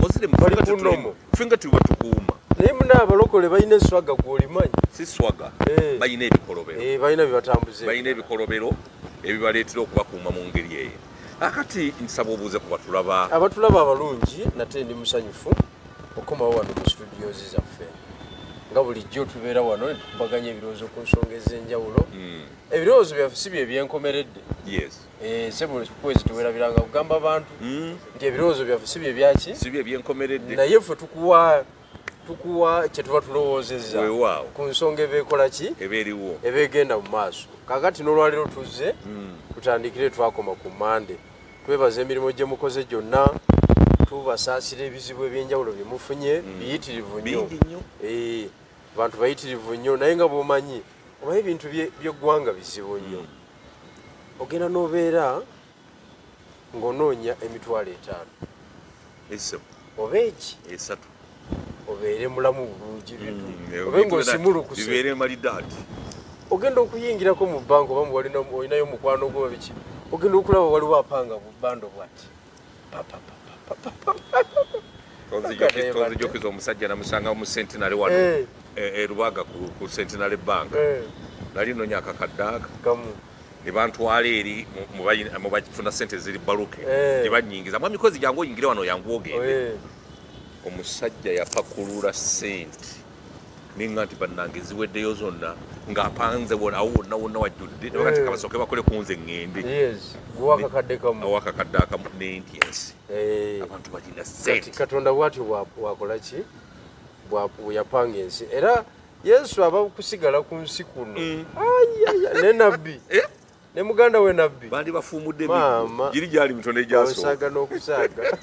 Ozire Bali ku normal. Fenga tuli batukuuma. Naye muna abalokole balina eswaga gw'olimanyi. Si swaga. Eh. Balina ebikolobero. Eh, balina bye batambuze. Balina ebikolobero ebibaleetera okubakuuma mu ngeri eyo. Akati nsaba obuuze ku batulaba. Abatulaba abalungi, nate ndi musanyufu okukomawo wano mu studios zaffe. Nga bulijjo tubeera wano ne tukubaganya ebirowoozo ku nsonga ez'enjawulo. Ebirowoozo byaffe si bye byenkomeredde. Yes. Eh, sebo kwezi tewerabiranga kugamba abantu nti ebirowoozo byaffe si bye byaki? Si bye byenkomeredde. Naye ffe tukuwa kye tuba tulowoozezza Weewaawo. ku nsonga eba ekola ki? Eba eriwo. Eba egenda mu maaso. Kaakati n'olwaleero tuzze, tutandikire twakoma ku Mmande. Twebaza emirimu gye mukoze gyonna, tubasaasira ebizibu eby'enjawulo bye mufunye, biyitirivu nnyo. Bingi nnyo. Eh, abantu bayitirivu nnyo, naye nga bw'omanyi, omanyi ebintu by'eggwanga bizibu nnyo. Ogenda n'obeera ng'onoonya 50,000. Eso. Oba eki? 3. Obeere mulamu bulungi bintu. Obe ng'osimulukuse. Bibeere malidaadi. Ogenda okuyingirako mu bbanka oba olinayo mukwano gwo biki, ogenda okulaba waliwo apanga bu bando bw'ati. Pa, pa, pa, pa, pa, pa, pa, pa. Tonzijukiza omusajja namusanga mu Centenary wano. Eh. E Lubaga ku Centenary Bank. Eh. Nali nnoonya akakadde aka. Kamu. Ne bantwala eri mu bafuna ssente ziri baluke. Eh. Ne bannyingiza. Mwami Kwezi jangu oyingire wano yangu ogende. Eh. Omusajja yapakulula ssente. Ninga nti bannange ziweddeyo zonna ng'apanze wonna, awo wonna wonna wajjudde. Ne bagamba nti Eh. kabasooke bakole ku nze ŋŋende. Yes. Gwe akakadde kamu. Awo akakadde akamu n'enti ensi. Eh. Abantu balina Kati ssente. Katonda bw'atyo bw'akola ki? Bwe yapanga ensi. Era Yesu aba kusigala ku nsi kuno. Ai, ai, ai, ne nabbi. Eh? Ne muganda we nabbi. Bandi bafuumudde Maama. emiggo. Giri gyali mitono egyasooka. Osaaga n'okusaaga.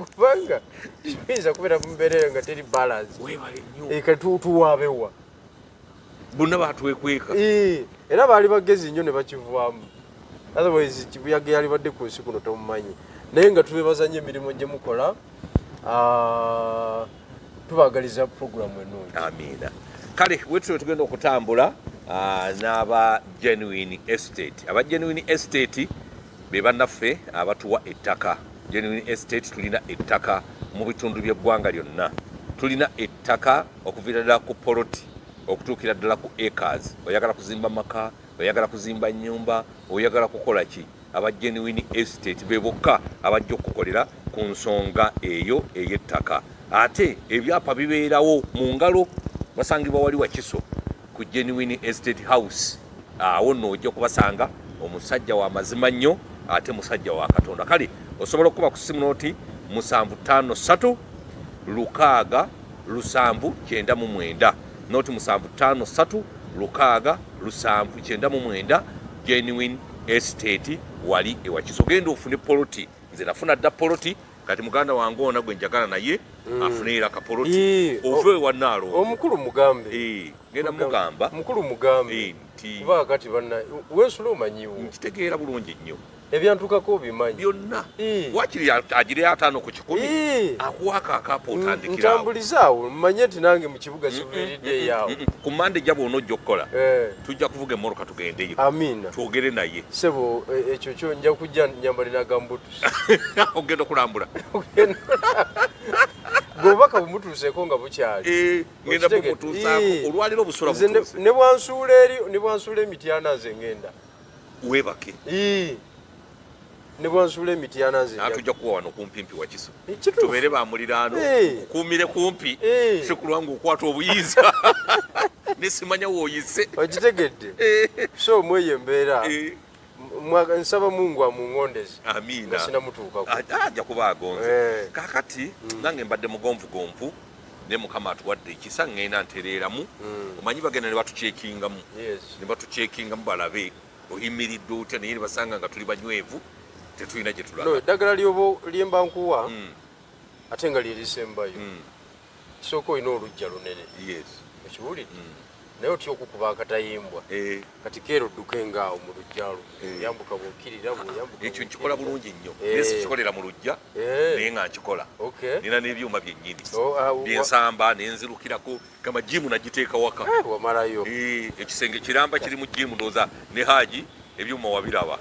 Kubanga kiyinza kubeera mu mbeera eyo nga teri balance. Weebale nnyo. Eh, kati tuwaabewa. Bonna baatwekweka. Eh, era baali bagezi nnyo ne bakivaamu. Otherwise kibuyaga yalibadde ku nsi kuno tomumanyi. Naye nga tubeebaza nnyo emirimu gye mukola. Tubaagaliza puroguramu ennungi. Amiina. Kale wetutyo tugenda okutambula, n'aba Genuine Estate. Aba Genuine Estate be bannaffe abatuwa ettaka. Genuine Estate tulina ettaka mu bitundu by'eggwanga lyonna. Tulina ettaka okuviira ddala ku poloti okutuukira ddala ku acres. Oyagala kuzimba maka, oyagala kuzimba nnyumba, oyagala kukola ki? Aba Genuine Estate be bokka abajja okukukolera ku nsonga eyo ey'ettaka. Ate ebyapa bibeerawo mu ngalo, basangibwa wali Wakiso ku Genuine Estate House. Awo nno ojja kubasanga, omusajja wa mazima nnyo ate musajja wa Katonda. Kale osobola okukuba ku ssimu noti 753 6 7 99, noti 753 6 7 99. Genuine Estate wali e Wakiso. Genda ofune poloti. Nze nafuna dda poloti, kati muganda wange ona gwe njagala naye afune era kapoloti. Ove ewa Naalongo. Omukulu mugambe. Ngenda mugamba. Mukulu mugambe. Nti Kuba kati banna weesula omanyiwo. Nkitegeera bulungi nnyo. Ebyantukako obimanyi. Byonna. Waakiri agireyo 50. Akuwaako akaapa otandikira awo. Ntambulizaawo, mmanye nti nange mu kibuga kiviiridde awo. Ku Mmande ejja bw'onojja okukola, tujja kuvuga emmotoka tugendeyo. Amiina. Twogere naye. Ssebo, ekyo kyo nja kujja nyambale n'agambutusi. Ogenda okulambula. Gwe obubaka bumutuuseeko nga bukyali. Ngenda Okitegedde? bumutuusaako. Olwaleero obusula Nze butuuse. ne bwansuula eri, ne bwansuula emityana nze ngenda. Weebake. Ne bwansuula emityana nze Ate tujja kuwa wano kumpimpi Wakiso. Kituufu. Tubeere ba muliraano, kukuumire kumpi. Si kulwa ng'okwata obuyinza. Ne simanya w'oyise. Okitegedde? So mweyo embeera. Nsaba Mungu amuŋŋondeze. Amiina. Nga sinamutuukako. Ajja kuba agonze. Kaakati, nange mbadde mugonvugonvu, ne Mukama atuwadde ekisa ŋŋenda ntereeramu. Omanyi bagenda ne batucekingamu. Ne batucekingamu balabe oyimiridde otya, naye ne basanga nga tuli banywevu, tetulina gye tulaga. No, eddagala lye mba nkuwa, ate nga lye lisembayo. Kisooka olina oluggya lunene. Okiwulidde? Naye otya okukuba akatayimbwa. Kati keera odduke ng'awo mu luggya lwo. Oyambuka bw'okkirira, bw'oyambuka Ekyo bw'okkirira. nkikola bulungi nnyo. Naye sikikolera mu luggya, naye nga nkikola. Nina n'ebyuma byennyini. Oh, Bye nsamba, ne nzirukirako, gamba gym nagiteeka waka. Wamalayo. Ekisenge kiramba kiri mu gym, ndowooza ne Haji ebyuma wabiraba.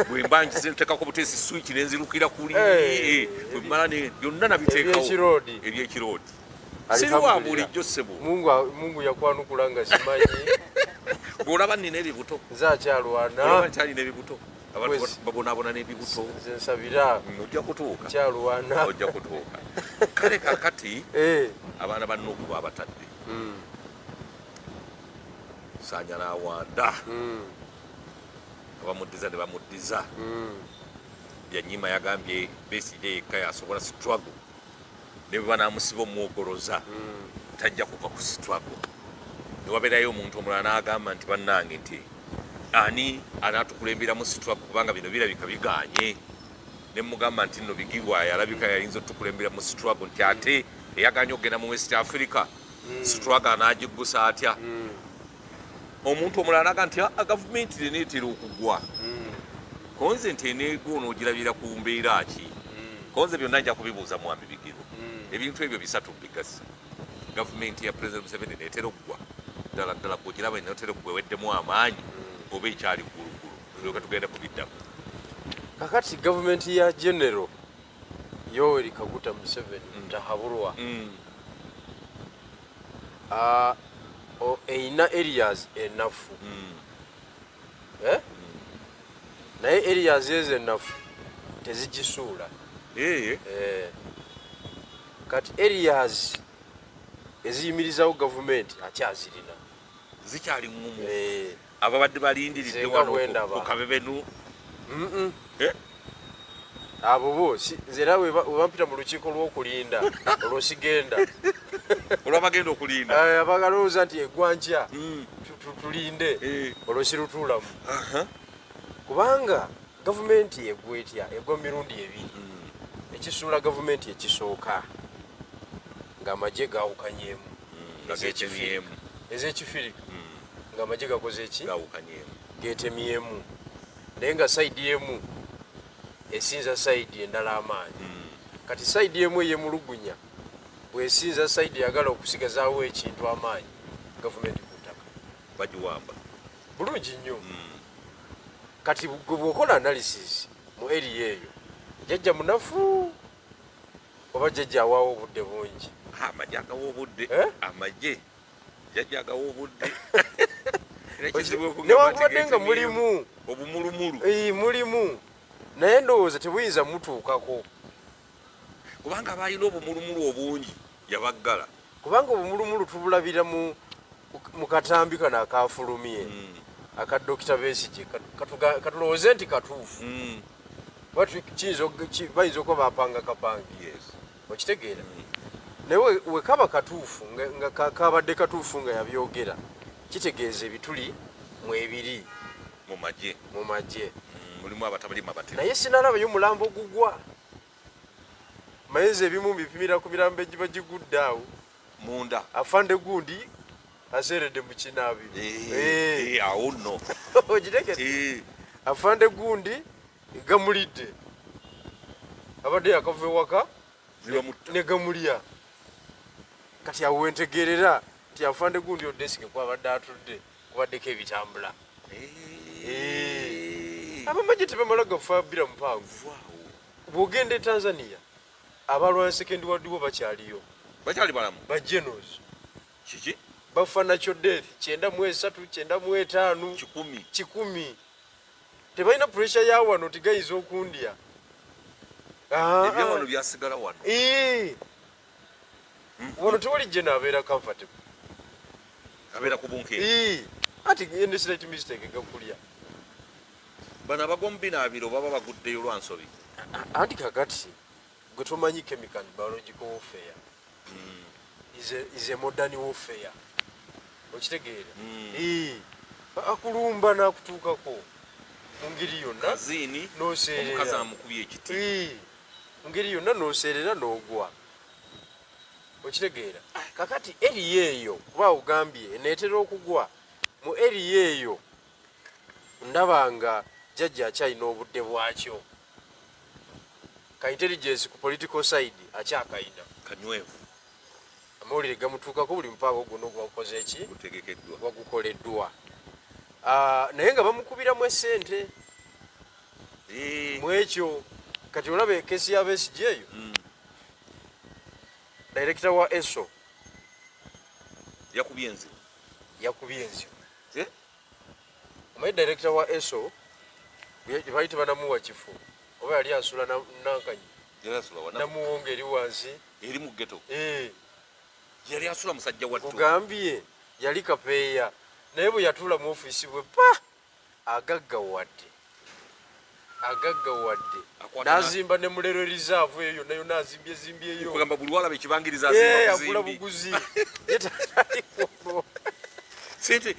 Bwe mba nkize nteekako buteesi switch ne nzirukira kuli. Eh. Bwe mmala ne byonna nabiteekawo. Ebyekiroodi. Ebyekiroodi. Siri wa bulijjo ssebo. Mungu yakwanukula nga simanyi. Bw'olaba nnina ebibuto. Nze akyalwana. Olaba nkyalina ebibuto. Abantu babonaabona n'ebibuto. Nze nsabira. Ojja kutuuka. Nkyalwana. Ojja kutuuka. Kale kakati eh. Abaana ba Nuupu babatadde. Saanya n'awanda. Abamuddiza ne bamuddiza. Byanyima yagambye Besigye yekka yasobola struggle. Ne bwe banaamusiba omwogoloza tajja kuva ku struggle. Ne wabeerayo omuntu omulala n'agamba nti bannange nti ani anaatukulemberamu struggle kubanga bino birabika bigaanye. Ne mugamba nti nno Bigirwa yalabika yayinza otukulembera mu struggle nti ate eyagaanye okugenda mu West Africa struggle anaagiggusa atya? Omuntu omulala n'agamba nti gavumenti eneetera okugwa. Konze nti eneegwa onoogirabira ku mbeera ki? Konze byonna nja kubibuuza Mwami Bigirwa. Ebintu ebyo bisatu mbigasa. Gavumenti ya President Museveni eneetera okugwa. Ddala ddala gw'ogiraba eneetera okugwa eweddemu amaanyi oba ekyali gguluggulu. Tulyoke tugende ku biddako. Kakati gavumenti ya General Yoweri Kaguta Museveni Tahabulwa eyina areas enafu. Eh? Naye areas ezo enafu tezigisuula. Kati areas eziyimirizawo gavumenti akyazirina. Zikyali ngumu. Ababadde balindiridde wano ku kabebenu. Abo bo nze era we bampita mu lukiiko lw'okulinda olwo sigenda. Olwabagenda okulinda. Abagalowooza nti egwa nkya tulinde olwo sirutuulamu. Kubanga gavumenti egwa etya? Egwa mirundi ebiri. Ekisuula gavumenti ekisooka ng'amagye gaawukanyeemu. Ez'ekifirika ng'amagye gakoze ki? Gaawukanyeemu. Geetemyemu. Naye nga sayidi emu esinza sayidi endala amaanyi. Kati sayidi emu ey'emulugunya bw'esinza sayidi eyagala okusigazaawo ekintu amaanyi, gavumenti ku ttaka. Bagiwamba. Bulungi nnyo. Kati gwe bw'okola analysis mu area eyo, jjajja munafu oba jjajja awaawo obudde bungi? Amagye agawa obudde. Amagye jjajja agawa obudde. Newankubadde nga mulimu obumulumulu. Mulimu. Naye ndowooza tebuyinza mutuukako. Kubanga balina obumulumulu obungi yabaggala. Kubanga obumulumulu tubulabira mu katambi kano akafulumye. Aka Dr. Besigye katulowooze nti katuufu. Bayinza okuba bapanga kapangi. Okitegeera? Naye we kaba katuufu nga kabadde katuufu nga yabyogera, kitegeeza ebituli mwebiri. Mu magye. Mu magye. Mulimu abatabalimu abatemu. Naye sinalabayo mulambo gugwa. Mayeze ebimu mbipimira ku mirambo egiba gigudde awo. Munda. Afande gundi aseeredde mu kinaabi. Awo nno. Okitegedde? Afande gundi gamulidde. Abadde yakava ewaka ne gamulya. Kati awo wentegeerera nti afande gundi odesike kwabadde atudde kubaddeko ebitambula. Abamagye tebamala gafa bbira mupango. Bw'ogenda e Tanzania abalwana second world war bakyaliyo. Bakyali balamu? Ba generals. Kiki? Bafa nakyo death 93, 95, 100. 100. Tebalina pressure ya wano nti gayinza okundya. Ebya wano byasigala wano. Wano tewali general abeera comfortable. Abeera ku bunkenke. Ati any slight mistake gakulya. Bano abagwa mu binaabiro baba baguddeyo lwa nsobi. Anti kakati gwe tomanyi chemical and biological warfare. Is a modern warfare. Okitegeera? Akulumba n'akutuukako mu ngeri yonna. Kaziini, n'oseerera. Omukazi amukubye ekiti. Mu ngeri yonna n'oseerera n'ogwa. Okitegeera? Kakati eri eyo kuba ogambye eneetera okugwa mu eri eyo ndaba nga jjajja akyalina obudde bwakyo. Ka intelligence ku political side akyakayina. Kanywevu. Amawulire gamutuukako buli mupango gwonna ogwakoze eki? Gutegekeddwa. Gwagukoleddwa. Naye nga bamukubiramu essente. Mwekyo kati olaba ekesi ya Besigye eyo, director wa ESO yakubye enzibu. Yakubye enzibu. Omanyi director wa ESO bali tebanamuwa kifo, oba yali asula Nankanyi, Namuwonga eri wansi. Eri mu ghetto. Yali asula, musajja wattu. Kugambye yali kapeeya, naye bwe yatuula mu ofiisi bwe pa agaggawadde agaggawadde, n'azimba ne Mulero Reserve eyo yonna yonna, azimbye zimbyeyo. Kugamba buli walaba ekibangiriza agula buguzi. Sente.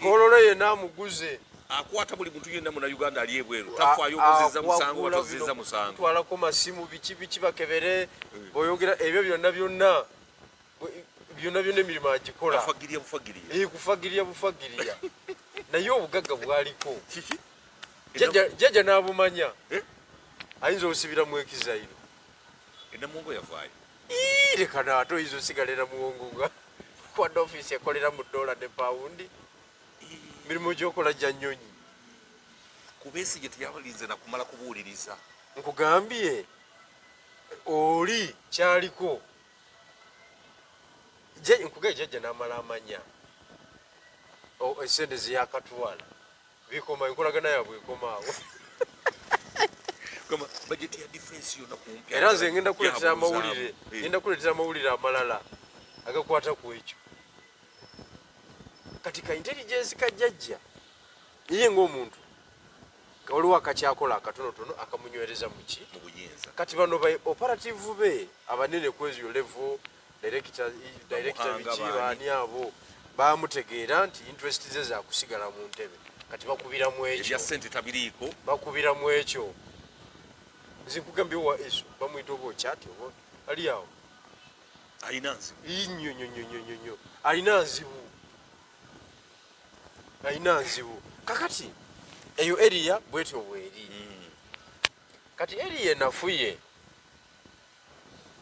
Kololo yenna amuguze. Akwata buli muntu yenna Munnayuganda ali ebweru, tafaayo obuzizza musango batozizza musango. Twalako masimu, biki biki, bakebere boyogera, ebyo byonna byonna byonna byonna emirimu agikola. Afagirya bufagirya. Kufagirya bufagirya, naye obugagga bwaliko jjajja n'abumanya, ayinza osibira mu exile. Enamuwongo yavaayo. Leka naate, oyinza osigala enamuwongo nga kwadde ofiisi ekolera mu dola ne pawundi, mirimu gyokola gya nnyonyi. Ku Besigye teyabalinze nakumala kubuuliriza. Nkugambye oli kyaliko, nkugambye jjajja n'amala amanya esente zeyakatwala bikoma, enkolagana yaabwe ekomaawo. Bajeti ya defense yonna kumpi. Era nze ngenda kuleetera amawulire, ngenda kuleetera amawulire amalala agakwata ku ekyo. Kati ka intelligence ka jjajja ye ng'omuntu waliwo akakyakola akatonotono akamunywereza muki? Mu buyinza. Kati bano ba operative be abanene kwezyo level, director, director, biki, baani abo bamutegeera nti interest ze zakusigala mu ntebe. Kati bakubiramu ekyo. Ebya sente tabiriiko. Bakubiramu ekyo. Nze nkugambye wa ESO bamuyita oba okyati oba ali awo. Alina nzibu. Nnyo nnyo nnyo nnyo nnyo, alina nzibu, alina nzibu. Kakati eyo area bwetyo bweri. Kati area enafuye,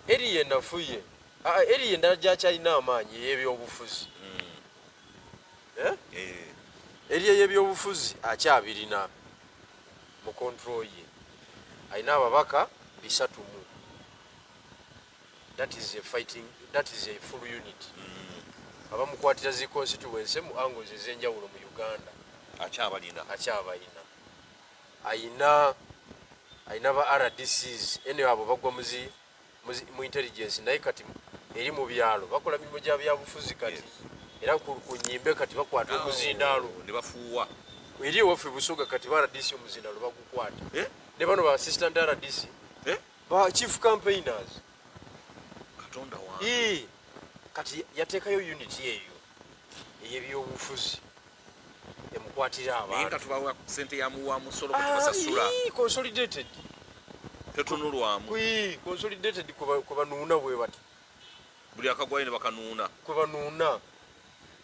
area enafuye, area endala gyakyalina amaanyi ey'ebyobufuzi. Eh? Area y'ebyobufuzi akyabirina mu control ye, alina ababaka 300. That is a fighting, that is a full unit. Abamukwatira zi constituency mu angles ez'enjawulo mu Uganda. Akyabalina. Akyabalina. Ayina ba RDCs ene, abo bagwa mu intelligence, naye kati eri mu byalo bakola mirimu gya byabufuzi kati. Era ku nyimbe kati bakwata omuzindaalo. Ne bafuuwa. Eri ewaffe Busoga kati ba RDC omuzindaalo bagukwata. Eh? Ne bano ba assistant RDC, Eh? ba chief campaigners. Katonda wange. Ii, kati yateekayo unit eyo ey'ebyobufuzi emukwatira Naye nga abantu. tubawa sente ya muwa musolo tubasasula. Ii, consolidated. Tetunulwamu. Consolidated kwe banuuna bwe bati. Buli akagwayo ne bakanuuna. Kwe banuuna.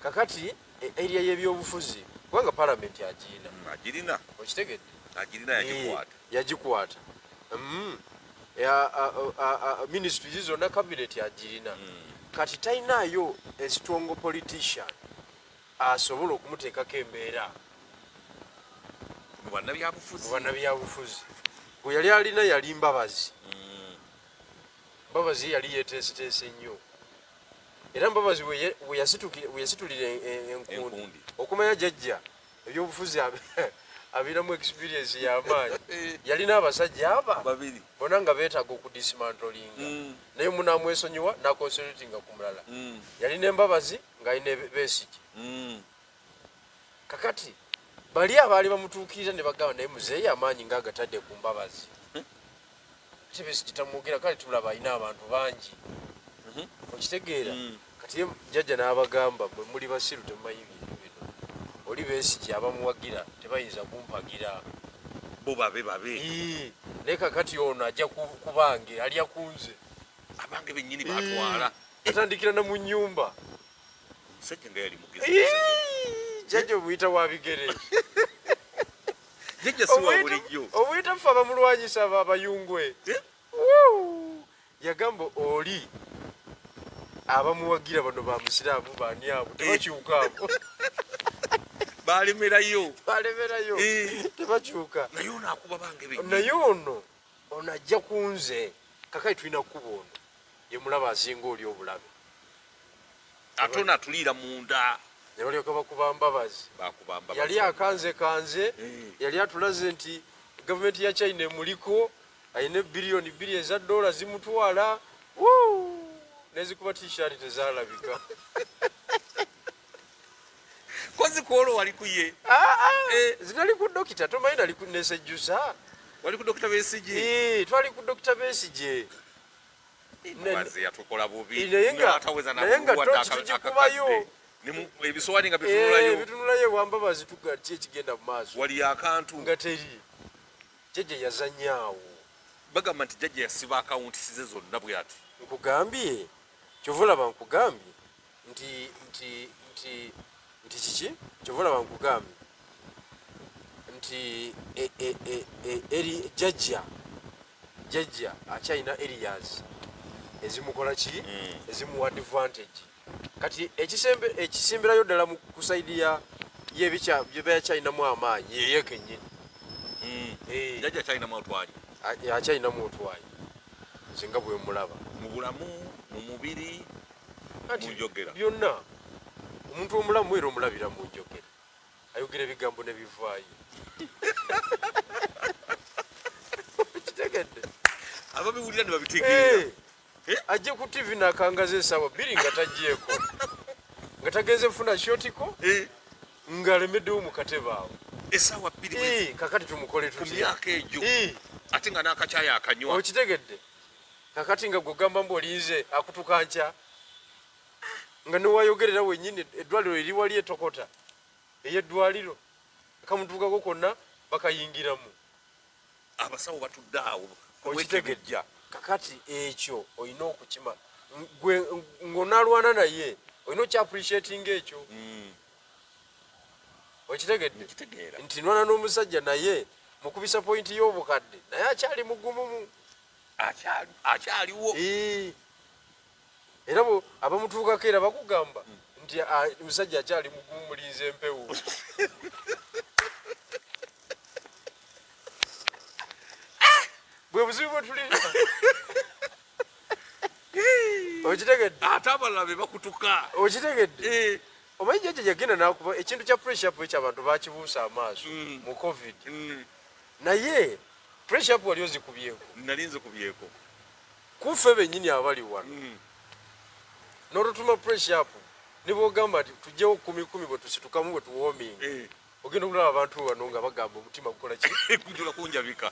Kakati area y'ebyobufuzi, kubanga palamenti agiina. Agirina. Okitegedde? Agirina, yagikwata. Yagikwata. Ministries zonna, cabinet agirina. Kati talinayo a strong politician asobola okumuteekako embeera. Mu bannabyabufuzi. Mu bannabyabufuzi gwe yali alina yali Mbabazi. Mbabazi yali yeteeseteese nnyo, era Mbabazi we yasitulira enkundi. Enkundi. Okumanya jjajja ebyobufuzi abeeramu experience y'amaanyi, yalina abasajja aba babiri bonna nga beetaaga okudismantlinga, naye munamwesonyiwa naconcentratinga ku mulala. Yalina Embabazi ng'alina Besigye. Kakati bali abaali bamutuukirira ne bagamba, naye muzeeyi amaanyi ng'agatadde ku Mbabazi, ate Besigye tamwogera, kale tulaba alina abantu bangi. Okitegeera? Kati ye jjajja n'abagamba, mwe muli basiru, temumanyi bintu bino. Oli Besigye abamuwagira tebayinza kumpagira. Bo babe babe. Ii, naye kakati ono ajja kubange alya kunze. Abange bennyini batwala. Atandikira na mu nyumba. Omusajja nga yali mugezi. Ii, jjajja omuyita wa bigere. Jjajja si wa bulijjo. Omuyita ffe abamulwanyisa abayungwe. Eh? Wuu! Yagamba oli abamuwagira bano ba musiraamu, baani abo tebakyuka abo. Balemerayo. Balemerayo. Tebakyuka. Naye ono akuba bange bennyini. Naye ono ajja ku nze. Kakai tulina kuba ono ye mulaba asinga oli obulabe. Ate ono atuliira munda. Ne balyoka bakuba Mbabazi. Bakuba Mbabazi. Yali akanze kanze, yali atulaze nti gavumenti ya China emuliko, alina biliyoni 2 eza dola zimutwala. Nezikuba t-shirt tezalabika. Kozi kwolwo wali ku ye? Zinali ku dokita, tomanyi nali ku nesejjusa. Wali ku Dokita Besigye? Twali ku Dokita Besigye. Mbabazi yatukola bubi. Naye Ataweza na nga bulwa toki tugikubayo. Ebisowaani nga bitunulayo. Bitunulayo wa Mbabazi tuga ki ekigenda mu maaso. Wali akantu. Nga teri. Jjajja yazannya awo. Bagamba nti jjajja yasiba akawunti ze zonna bwe ati. Nkugambye, kyova olaba nkugambye nti, nti, nti, nti kiki? Kyova olaba nkugambye nti, eri jjajja, jjajja akyalina areas ezimukola ki? Ezimuwa advantage. Kati ekisimbirayo ddala mu ku side ya y'ebikya bye bakyalinamu amaanyi ye kennyini. Jjajja akyalinamu otwanyi. Akyalinamu otwanyi. Nze nga bwe mulaba. Mu bulamu, mu mubiri, Anti mu njogera. Byonna. Omuntu omulamu era omulabira mu njogera. Ayogera ebigambo ne bivaayo. Okitegedde? Ababiwulira ne babitegeera. Ajje ku TV n'akangaza essaawa 2 nga taggyeeko. Nga tagenze kufuna shotiko, ng'alemeddewo mu katebe awo. Essaawa 2 Kakati tumukole Ku tutya? myaka egyo. Ate nga n'akacaayi akanywa. Okitegedde? Kakati nga gw'ogamba mbu olinze akutuka nkya. Nga newayogerera wennyini eddwaliro eri wali etokota. Ey'eddwaliro. Akamutuukako konna bakayingiramu. Abasawo batudde awo. Okitegedde? Kakati ekyo olina okukima. Gwe ng'onaalwana naye olina okya-appreciating ekyo. Okitegedde? Nkitegeera. Nti nwana n'omusajja naye mukubisa pointi y'obukadde naye akyali mugumumu. Akyaliwo. Era bo abamutuukako era bakugamba nti, omusajja akyali mugumu mulinze empewo. Bwe buzibu bwe tulina. Okitegedde? Ate abalala be bakutuka. Okitegedde? Omanyi jjajja yagenda n'akuba ekintu kya pressure up ekyo abantu bakibuusa amaaso mu COVID. Naye pressure up wali ozikubyeko? Nali nzikubyeko. Ku ffe bennyini abali wano. N'olutuma pressure up ne bw'ogamba nti tuggyewo kumi kumi bwe tusitukamu bwe tuwoominga. Ogenda okulaba abantu wano nga bagamba omutima gukola ki? Gujula kunjabika.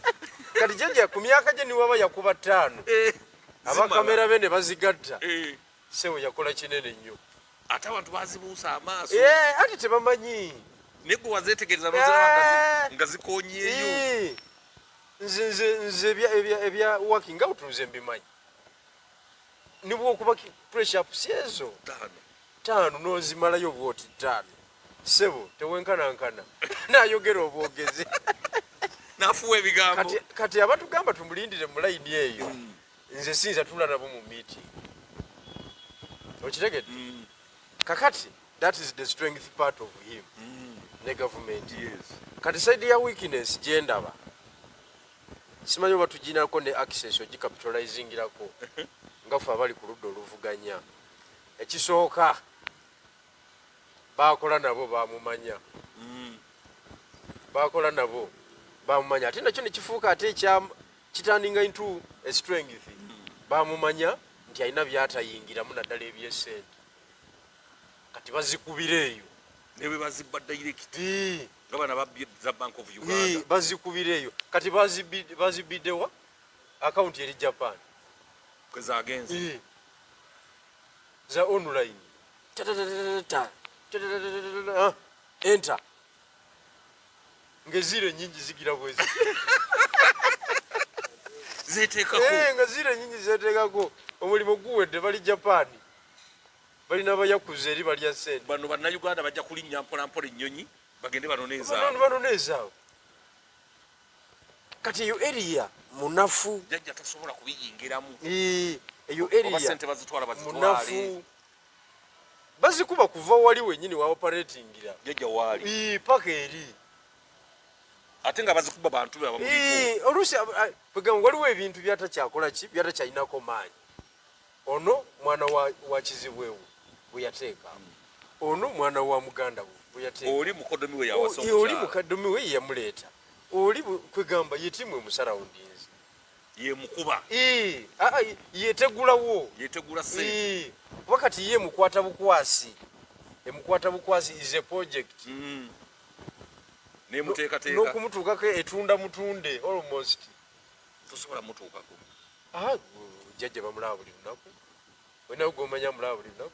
Kati jjajja ku myaka gye niwaba yakuba 5. Abakamera be ne bazigatta. Ssebo yakola kinene nnyo. Ate abantu bazibuusa amaaso. Ate tebamanyi. Naye gwe wazeetegereza n'oziraba nga zikoonyeeyo. Nze ebya working out nze mbimanyi. Ne bw'okuba pressure up si ezo. 5. 5 n'ozimalayo bw'oti 5. Ssebo tewenkanankana. N'ayogera obwogezi. N'afuuwa ebigambo. Kati abatugamba tumulindire mu layini eyo. Nze siyinza tuula nabo mu meeting. Okitegedde? Kakati that is the strength part of him. Ne government. Kati side ya weakness gye ndaba. Simanyi oba tuginako ne access ogicapitalizingirako. Nga ffe abali ku ludda oluvuganya. Ekisooka baakola nabo baamumanya. Baakola nabo baamumanya. Ate nakyo ne kifuuka ate ekya kitandinga into a strength. Baamumanya nti alina by'atayingiramu naddala eby'essente. Kati bazikubira eyo. Ne bwe bazibba direct. Nga bano ababbye za Bank of Uganda. Bazikubira eyo. Kati bazibidde wa? Account eri Japan. Kwe zagenze. Za online. Ta ta ta ta ta ta ta ta ta ta ta ta. Enter. Ngezire nyingi zigira bwezi. Zeteekako. Nga zire nyingi zeteekako. Omulimu guwedde bali Japan. Balina abayakuza eri balya ssente. Bano bannayuganda bajja kulinnya mpola mpola ennyonyi bagende banone ezaabwe. Banone ezaabwe. Kati eyo area munafu. Jjajja tasobola kubiyingiramu. Eyo Oba area ssente bazitwala bazitwale. Munafu. Bazikuba kuva wali wenyini wa operatingira. Jjajja waali. Paka eri. Ate nga bazikuba bantu be abamuliko. Oluusi kwegamba waliwo ebintu byatakyakola ki, byatakyayinako maanyi. Ono mwana wa kizibwewo bwe yateeka. Ono mwana wa muganda we bwe yateeka. Oli mukodomi we yawasa Oli omukyala. mukodomi we yamuleeta. Oli kwegamba ye tiimu emusarawundinzi. Ye mukuba. Yetegulawo. Yetegula ssente. Kuba kati ye mukwata bukwasi. Emukwata bukwasi is a project. Nemuteekateeka. N'okumutuukako etunda mutunde almost. Tosobola mutuukako. Jjajja bamulaba buli lunaku. Olina gw'omanya amulaba buli lunaku.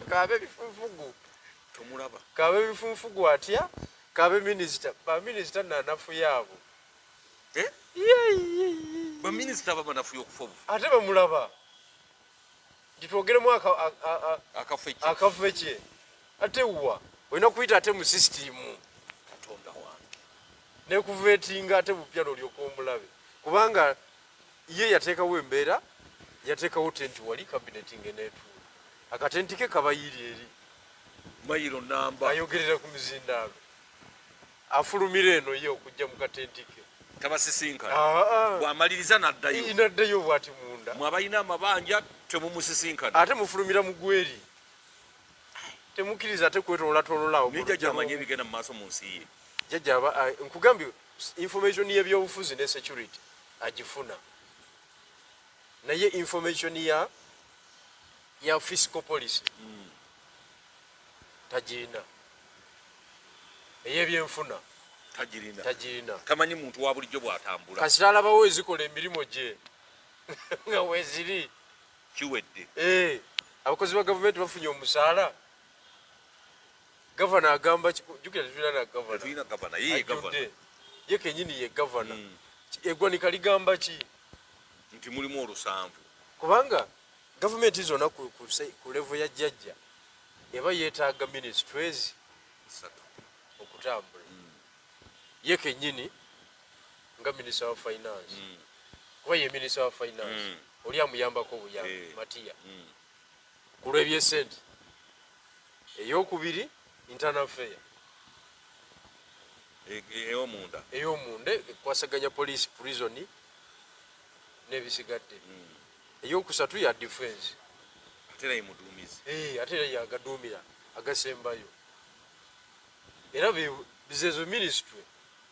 Kaabe bifunfugu. Tomulaba. Kaabe bifunfugu atya? Kaabe minisita. Ba minisita nanafu yaabo. Ba minisita baba nafu y'okufa obufu. Ate bamulaba. Gitwogeremu Akafo ki? Akafo ki? Ate wa? Olina kuyita ate mu system. Katonda wange. Nekuvetinga ate bupya n'olyoka omulabe. Kubanga ye yateekawo embeera, yateekawo tenti wali cabinet ng'eneetuula. Akatenti ke kabayiri eri. Mayiro namba. Ayogerera ku mizindaalo. Afulumira eno ye okujja mu katenti ke. Tabasisinkana. Bw'amaliriza n'addayo. N'addayo bw'ati munda. Mwe abalina amabanja temumusisinkana. Ate mufulumira mu gweri. Temukkiriza ate kwetoolatoolola awo. Naye jjajja amanyi ebigenda mu maaso mu nsi ye. Jjajja nkugambye information y'ebyobufuzi ne security agifuna. Naye information ya fiscal policy tagirina. Ey'ebyenfuna tagirina. Tagirina. Tamanyi muntu wa bulijjo bw'atambula. Kasita alabawo ezikola emirimu gye nga weeziri. Kiwedde. Abakozi ba gavumenti bafunye omusaala. Gavana agamba ki? Jjukira tetulina na gavana. Tetulina gavana, ye ye gavana. Ajjudde. Ye kennyini ye gavana. Eggwanika ligamba ki? Nti mulimu olusanvu. Kubanga gavumenti zonna ku level ya jjajja eba yeetaaga ministries 3 okutambula. Ye kennyini nga minisita wa finance. Kuba ye minisita wa finance. Oli amuyambako obuyambi, Matia. Ku lw'ebyessente. Ey'okubiri, internal affair. Ey'omunda. Ey'omunda ekwasaganya police, prison n'ebisigadde. Ey'okusatu ya defense. Ate era ye muduumizi. Ate era yagaduumira agasembayo. Era zezo ministry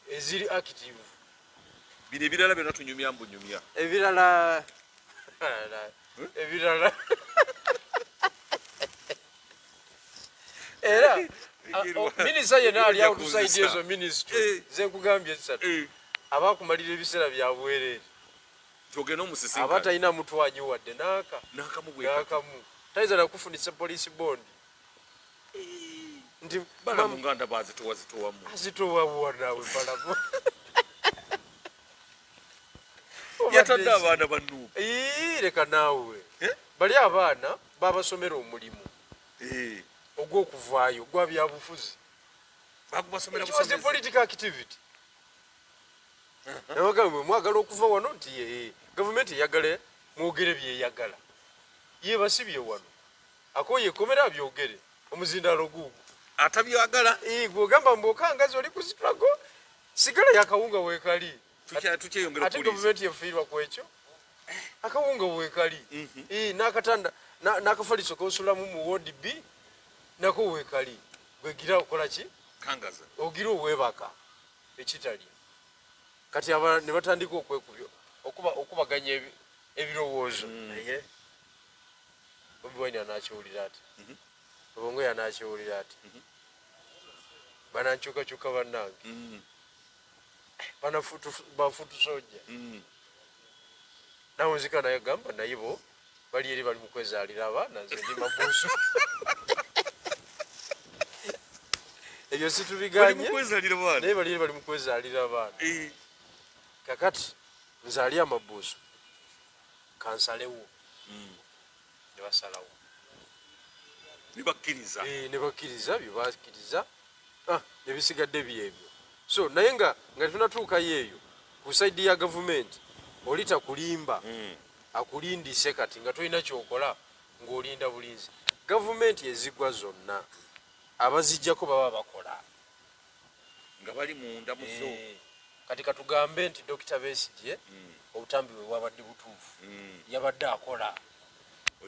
eziri active. Bino ebirala byonna tunyumya mbunyumya. Ebirala. Ebirala. Era, minisita yenna ali outside ezo ministry ze nkugambye esatu. Abakumalira ebiseera bya bwereere. Kyogenda omusisinkane. Aba talina mutwanyi wadde n'aka. N'akamu bwe kati. N'akamu. Tayinza na kufunisa police bond. Nti Balamu nga ndaba azitowa zitowamu. Azitowa wa naawe Balamu. Yatadde abaana ba Nuupu. Leka naawe. Bali abaana babasomera omulimu. Ogw'okuvaayo, gwa byabufuzi. Bagubasomera It was a busomezi. political activity. Nabagamba mwe mwagala okuva wano nti ye, gavumenti eyagala mwogere byeyagala. Ye basibye wano. Akoye ekomera abyogere. Omuzindaalo guugwo. Atabyagala. Gw'ogamba mbu okangazi oli ku struggle, sigala yakawunga weekali. Tukyeyongera Ate okuwuliriza. gavumenti efiirwa ku ekyo. Akawunga weekali. N'akatanda, n'akafaliso k'osulamu mu ward B, nako weekali. Gwe gira okola ki? Kangaza. Ogira oweebaka. Ekitali. Kati aba ne batandika okwekubya, okubaganya ebirowoozo. Naye Bobi Wine anaakiwulira ati. Obongo yanaakiwulira ati. Banankyukakyuka bannange. Bafutusojja. Nawe nzika naye gamba naye bo bali eri bali mu kwezaalira abaana, nze ndi mabuusu. Ebyo situbiganye. Bali mu kwezaalira abaana. Naye bali eri bali mu kwezaalira abaana. Kakati nze ali amabuusu kansalewo. Ne basalawo. Ne bakkiriza. Ne bakkiriza bye bakkiriza. Ne bisigadde byebyo. So naye nga tunatuukayo eyo ku side ya gavumenti oli takulimba. Akulindise kati nga tolina ky'okola Ng'olinda bulinzi. Gavumenti ezigwa zonna abazijjako baba bakola nga bali munda mu zo. Kati katugambe nti Dokita Besigye obutambi bwe bwabadde butuufu, yabadde akola.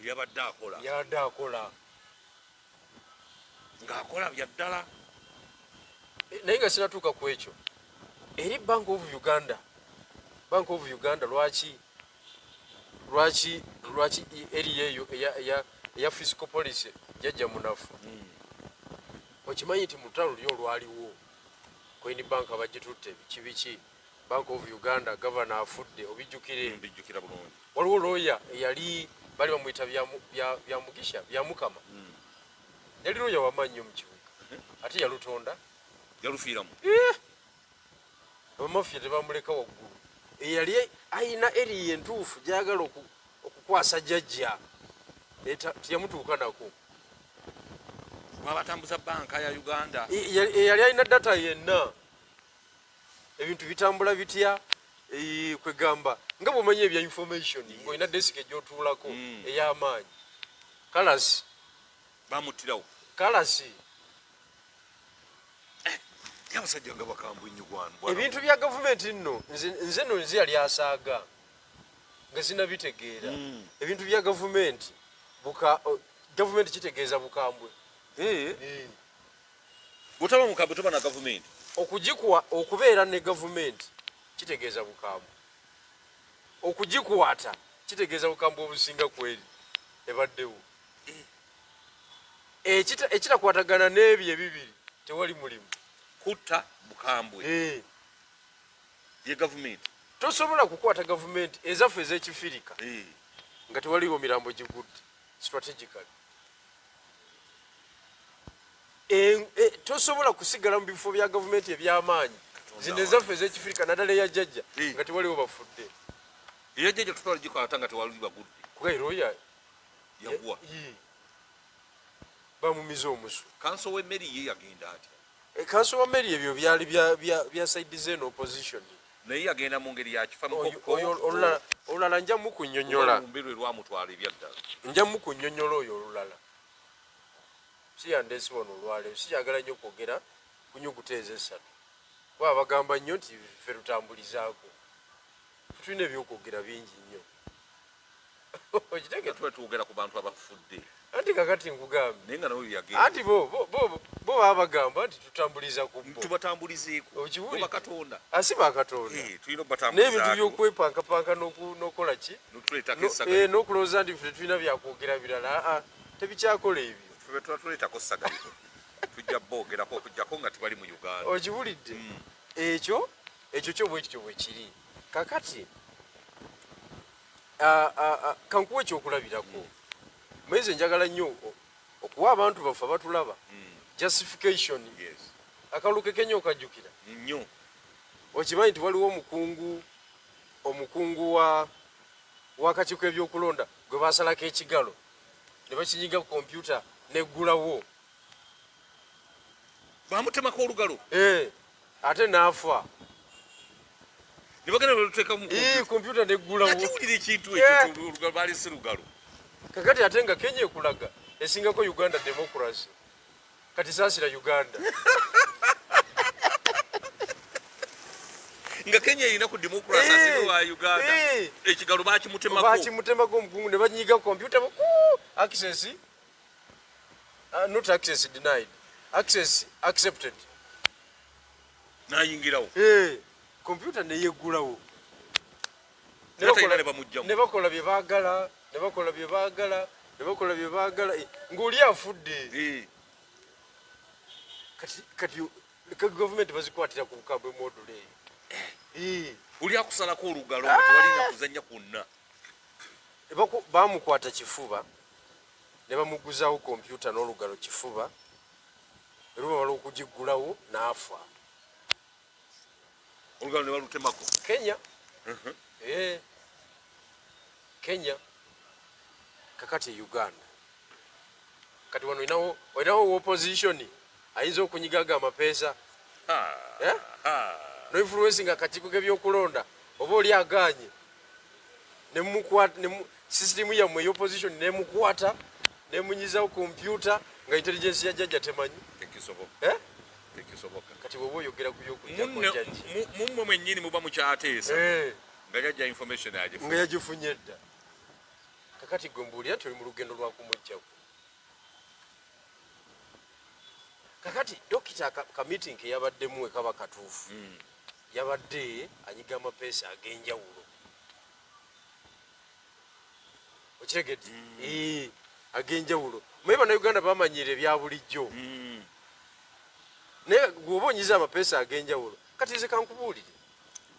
Yabadde akola. Yabadde akola. Ng'akola bya ddala. Naye nga sinatuuka ku ekyo, eri Bank of Uganda, Bank of Uganda lwaki eri eyo eya fiscal policy jajja munafu? Okimanyi nti mu lutalo luli olwaliwo, Coin Bank bagitutte, biki biki, Bank of Uganda governor afudde, obijjukire? Mbijjukira bulungi. Waliwo lawyer eyali bali bamuyita bya Mugisha bya Mukama. Yali lawyer wamaanyi nnyo mu kibuga, ate yalutonda. Yalufiiramu. Abamafiya tebamuleka waggulu. Eyali ayina eriya entuufu gyayagala okukwasa jjajja, teyamutuuka nako. Lwabatambuza banka ya Uganda. Eyali alina data yenna, ebintu bitambula bitya, kwegamba nga bwomanyi ebya information, ng'olina desk egyotuulako ey'amaanyi, kalasi. Bamuttirawo. Kalasi. Abasajja nga bakambwe nnyo gwanu. Ebintu bya gavumenti nno, nze nno nze yali asaaga nga sinabitegeera. Ebintu bya gavumenti, gavumenti kitegeeza bukambwe. Bwotaba mukambwe toba na gavumenti. Okugikuwa, okubeera ne gavumenti kitegeeza bukambwe, okugikwata kitegeeza bukambwe obusinga kweri ebaddewo. Ekitakwatagana n'ebyo ebibiri tewali mulimu. Kutta bukambwe. Ye gavumenti. Tosobola kukwata gavumenti ezaffe ez'ekifirika nga tewaliwo mirambo gigudde strategically. Tosobola kusigala mu bifo bya gavumenti eby'amaanyi zino ezaffe ez'ekifirika, naddala eya jjajja, nga tewaliwo bafudde. Eya jjajja tutwala gikwata nga tewali bagudde. Kugaira yagwa. Bamumiza omusu. Kanso w'emmeri ye yagenda atya? Kanso wa mmeri ebyo byali bya side zeno opposition. Naye yagenda mu ngeri ya kifa. Oyo olulala nja mukunnyonnyola. Olumbe lwe lwamutwala ebyaddala. Nja mukunnyonnyola oyo olulala. Si yandeesi wano olwaleero, sikyagala nnyo kwogera ku nyuguta ezo essatu, kuba bagamba nnyo nti ffe tutambulizaako. Tulina ebyokwogera bingi nnyo. Okitegeera? Tuba twogera ku bantu abafudde. Anti kakati nkugambye. Naye nga nawe yagenda. Anti bo baba bagamba nti tutambuliza ku bo. Tubatambulizeeko. Okiwulidde? Bo bakatonda. Asi bakatonda. Tulina obatambulizaako. N'ebintu by'okwepankapanka n'okola ki? N'otuleetako essaga. N'okulowooza nti ffe tulina byakwogera birala. Aa, tebikyakola ebyo. Ffe tuleetako ssagaliko. Tujja boogerako okuggyako nga tebali mu Uganda. Okiwulidde? Ekyo kyo bwe kityo bwe kiri. Kakati, kankuwa ekyokulabirako. Mweze njagala nnyo okuwa abantu baffe abatulaba justification. Akalulu ke Kenya okajjukira? Nnyo. Okimanyi nti waliwo omukungu w'akakiiko ebyokulonda gwe basalako ekigalo ne bakinyiga ku kompyuta neggulawo. Bamutemako olugalo. Ate n'afa. Ne bagenda baluteeka mu kompyuta neggulawo. Ate wulira ekintu ekyo, olugalo balese lugalo. Kakati ate nga Kenya ekulaga esingako Uganda democracy. Kati saasira Uganda. Nga Kenya erina ku democracy asinga wa Uganda. Ekigalo bakimutemako. Bakimutemako omukungu ne banyiga kompyuta, access, not access denied, access accepted. N'ayingirawo. Kompyuta neyeggulawo. Ne bamugjamu. Ne bakola bye baagala, ne bakola bye baagala, ne bakola bye baagala, ng'oli afudde. Kati gavumenti bazikwatira ku bukambwe module eyo. Oli akusalako olugalo nga tewalina kuzannya kwonna. Bamukwata kifuba ne bamuguzaawo kompyuta n'olugalo kifuba, era bamala okugiggulawo n'afa. Olugalo ne balutemako. Kenya. Kenya. Kakati Uganda. Kati wano olinawo opposition ayinza okunyigaga amapeesa. No influence nga akakiiko k'ebyokulonda oba oli agaanye. Sisitimu yammwe ey'opposition nemukwata nemunyizawo kompyuta nga intelligence ya jjajja temanyi. Tekisoboka. Eh? Tekisoboka. Kati bw'oba oyogera ku by'okujjako jjajja, mummwe mwennyini muba mukyateesa nga jjajja information agifunye. Nga yagifunye dda. Kakati gwe mbuulira nti oli mu lugendo lwa kumuggyako. Kakati dokita ka meeting ke yabaddemu we kaba katuufu, yabadde anyiga amapeesa ag'enjawulo. Okitegedde? Ag'enjawulo. Naye Bannayuganda bamanyiira ebya bulijjo. Naye bw'oba onyiza amapeesa ag'enjawulo, kati nze kankubuulire,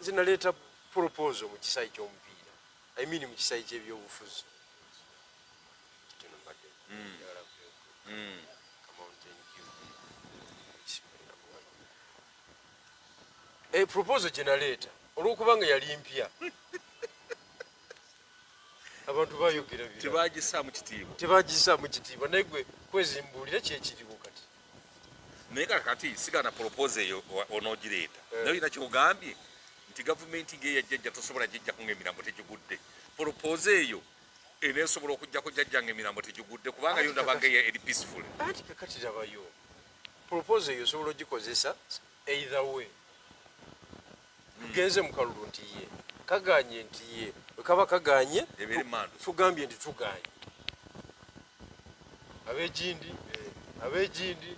nze naleeta proposal mu kisaayi ky'omupiira, I mean mu kisaayi ky'ebyobufuzi. Kitono mbadde njagala ka Mountain Dew. Proposal gye naleeta olw'okubanga yali mpya, abantu bayogera birala. Tebagisaamu kitiibwa. Tebagisaamu kitiibwa, naye gwe kwezimbuulira kyekiriwo kati. Naye kakati sigana proposal eyo onoogireeta, naye olina kyogambye nti gavumenti ng'eya jjajja tosobola gijjako ng'emirambo tegigudde. Proposal eyo eneesobola okujjako jjajja ng'emirambo tegigudde, kubanga yo ndaba nga eri peaceful. Anti kakati labayo, proposal eyo osobola ogikozesa either way. Tugenze mu kalulu nti ye kaganye, nti ye bwe kaba kaganye, Ebeere mandu. Tugambye nti tuganye ab'egindi, ab'egindi,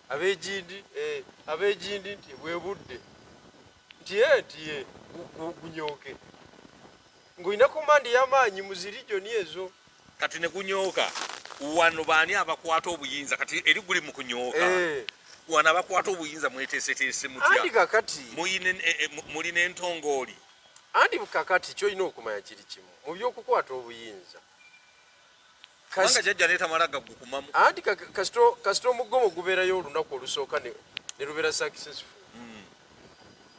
ab'egindi, ab'egindi nti bwe budde nti ye nti ye gunyooke ng'olina command y'amaanyi mu zi region ezo. Kati ne gunyooka wano, baani abakwata obuyinza? Kati eri guli mu kunyooka, wano abakwata obuyinza mweteeseteese Anti mutya? Kakati Mulina entongooli? Anti kakati kyolina okumanya kiri kimu mu by'okukwata obuyinza. Kubanga jjajja netamala gagukumamu. Anti kasita omugomo gubeerayo olunaku olusooka ne lubeera successful,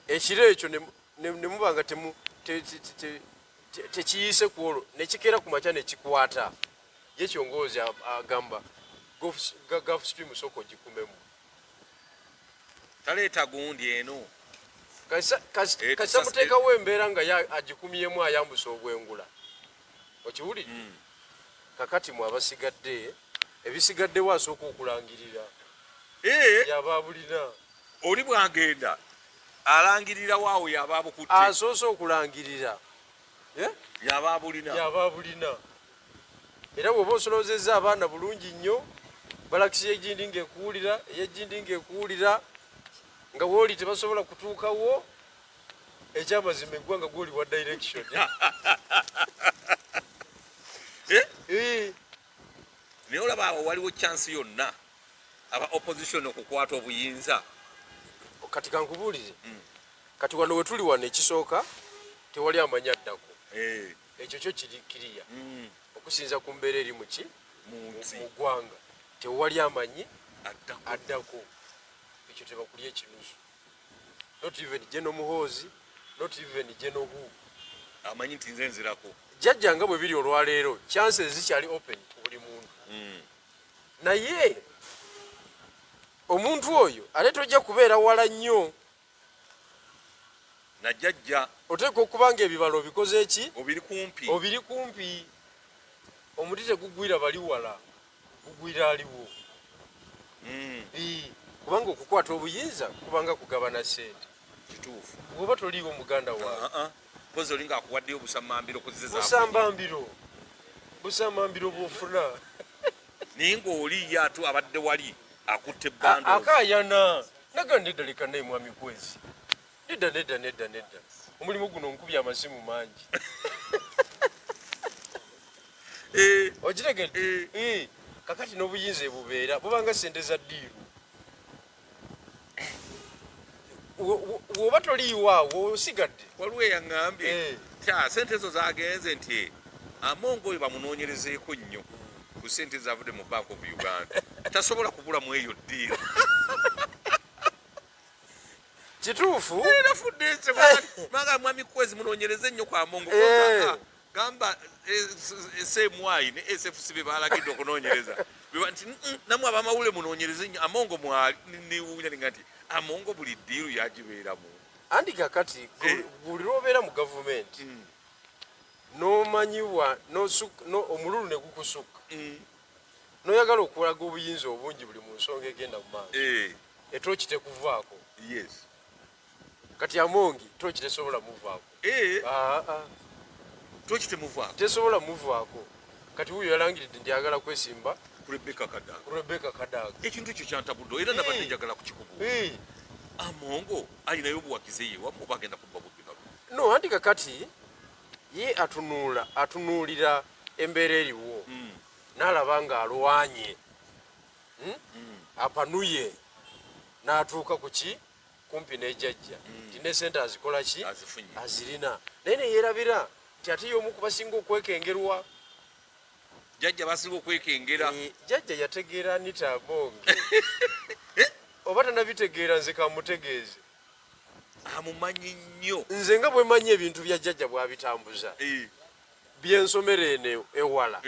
ekiro ekyo ne muba nga tekiyiise ku olwo, nekikeera ku makya nekikwata ye kyongoozi agamba Gulf Stream sooka ogikumemu. Taleeta gundi eno. Kasita muteekawo embeera nga ye agikumyemu, ayambusa obwengula, okiwulidde? Kakati mwe abasigadde, ebisigaddewo asooka okulangirira yaba bulina. Oli bwagenda alangirira waawo yaba abukutte. Asoose okulangirira. Eh? Yaba abulina. Yaba bulina. Era bw'oba osolozezza abaana bulungi nnyo, balakisi y'egindi ng'ekuwulira, ey'egindi ng'ekuwulira, nga wooli tebasobola kutuukawo. Ekyamazima eggwanga gwoli wa direction. Eh? Eh, Naye olaba awo waliwo chance yonna aba opposition okukwata obuyinza? Kati kankubuulire, kati wano we tuli wano, ekisooka tewali amanyi addako. Ekyo kyo kiri kiriya. Okusinza ku mbeera eri muki mu nsi, mu ggwanga, tewali amanyi addako. Addako ekyo tebakulya ekinusu, not even General Muhoozi, not even General who. Amanyi nti nze nzirako. Jjajja nga bwe biri olwaleero, chances zikyali open ku buli muntu, naye omuntu oyo ate tojja kubeera wala nnyo. Najjajja. Oteekwa okuba nga ebibalo obikoze ki? Obiri kumpi. Obiri kumpi. Omuti tegugwira bali wala, gugwira aliwo. Kubanga okukwata obuyinza kubanga kugabana sente. Bw'oba toliiwo, muganda waawe, Ah, ah. Mpozi oli ng'akuwaddeyo obusamambiro kuziza. Busambambiro, busambambiro bwofuna. Naye ng'oli ye atu abadde wali akutte ebbando. Akayana naga nedda, leka naye mwami Kwezi, nedda, nedda, nedda, nedda, omulimu guno nkubye amasimu mangi. Okitegedde? Eh. Eh, kakati n'obuyinza ebubeera bubanga sente za deal. Bw'oba toliiwo awo osigadde. Waliwo eyaŋŋambye tya sente ezo zagenze nti Amongo oyo bamunoonyerezeeko nnyo ku sente zavudde mu Bank of Uganda, tasobola kubulamu eyo deal. Kituufu. Nafudde nse manga mwami Kwezi, munoonyereze nnyo ku Amongo. Gamba SMI ne SFC be balagidde okunoonyereza. Beba nti, "Nammwe abamawulire munoonyereze nnyo Amongo mwali." Newuunya ninga nti Amongo buli deal yagibeeramu. Anti kakati buli lwobeera mu gavumenti, N'omanyiwa omululu ne gukusukka, n'oyagala okulaga obuyinza obungi buli mu nsonga egenda mu maaso, etooki tekuvaako. Kati Amongi tooki tesobola muvaako. Ah, ah. Tooki temuvaako. Tesobola muvaako. Kati wuyo yalangiridde nti ayagala kwesimba ku Rebecca Kadaga. Ku Rebecca Kadaga. Ekintu ekyo kyantabudde era nabadde njagala kukikubuuza. Amongo alinayo obuwagizi ye wamu, bagenda kubba bubbi kalulu? No, anti kakati ye atunuulira embeera eriwo, n'alaba ng'alwanye, Apanuye n'atuuka ku ki kumpi n'ejjajja, nti ne sente azikola ki? Azifunye. Azirina, naye neyeerabira nti ate y'omu ku basinga okwekengerwa. Jjajja basinga okwekengera. Jjajja yategeera Anita Among. Oba tanabitegeera, nze kamutegeeze. Amumanyi nnyo. Nze nga bwe manyi ebintu bya jjajja bw'abitambuza, byensomera eno ewala,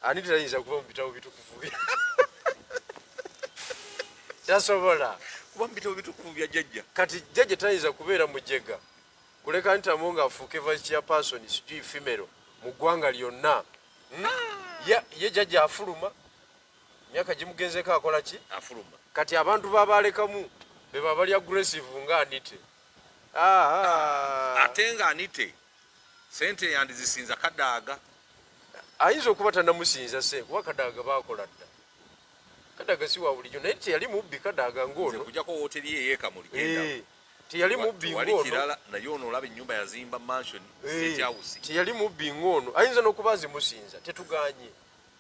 Anita tayinza kuba mu bitabo bitukuvu bya, tasobola kuba mu bitabo bitukuvu bya jjajja. Kati jjajja tayinza kubeera mujega kuleka Anita Among afuuke vice chairperson, sijui female mu ggwanga lyonna. Ye jjajja afuluma, myaka gimugenzeko, akola ki? Afuluma. Kati abantu babalekamu beba bali aggressive nga Anite. Ate nga Anite sente yandizisinza Kadaaga. Ayinza okuba tanamusinza se, kuba Kadaaga bakola dda. Kadaaga si wa bulijjo, naye teyali mubbi Kadaaga ng'ono. Kujjako wooteri eyeekamuli genda. Teyali mubbi Tewali ng'ono. kirala, naye ono olaba ennyumba yazimba, mansion, state house. Teyali mubbi ng'ono, ayinza n'okuba azimusinza, tetuganye.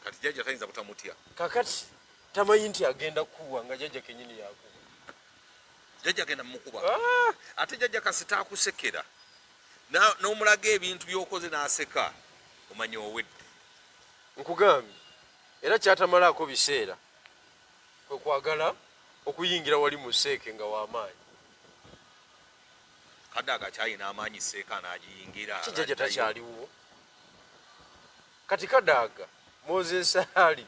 Kati jjajja tayinza butamutya. Kakati tamanyi nti agenda kuwa nga jjajja kenyini yakuba. Jjajja agenda mumukuba. Ah! Ate jjajja kasita akusekera n'omulaga ebintu by'okoze n'aseka, omanya owedde. Nkugambye, era kyatamalaako biseera kwe kwagala okuyingira wali mu seeke nga w'amaanyi. Kadaaga akyalina amaanyi, seeka n'agiyingira. Kijjajja takyaliwo kati. Kadaaga, Moses Ali,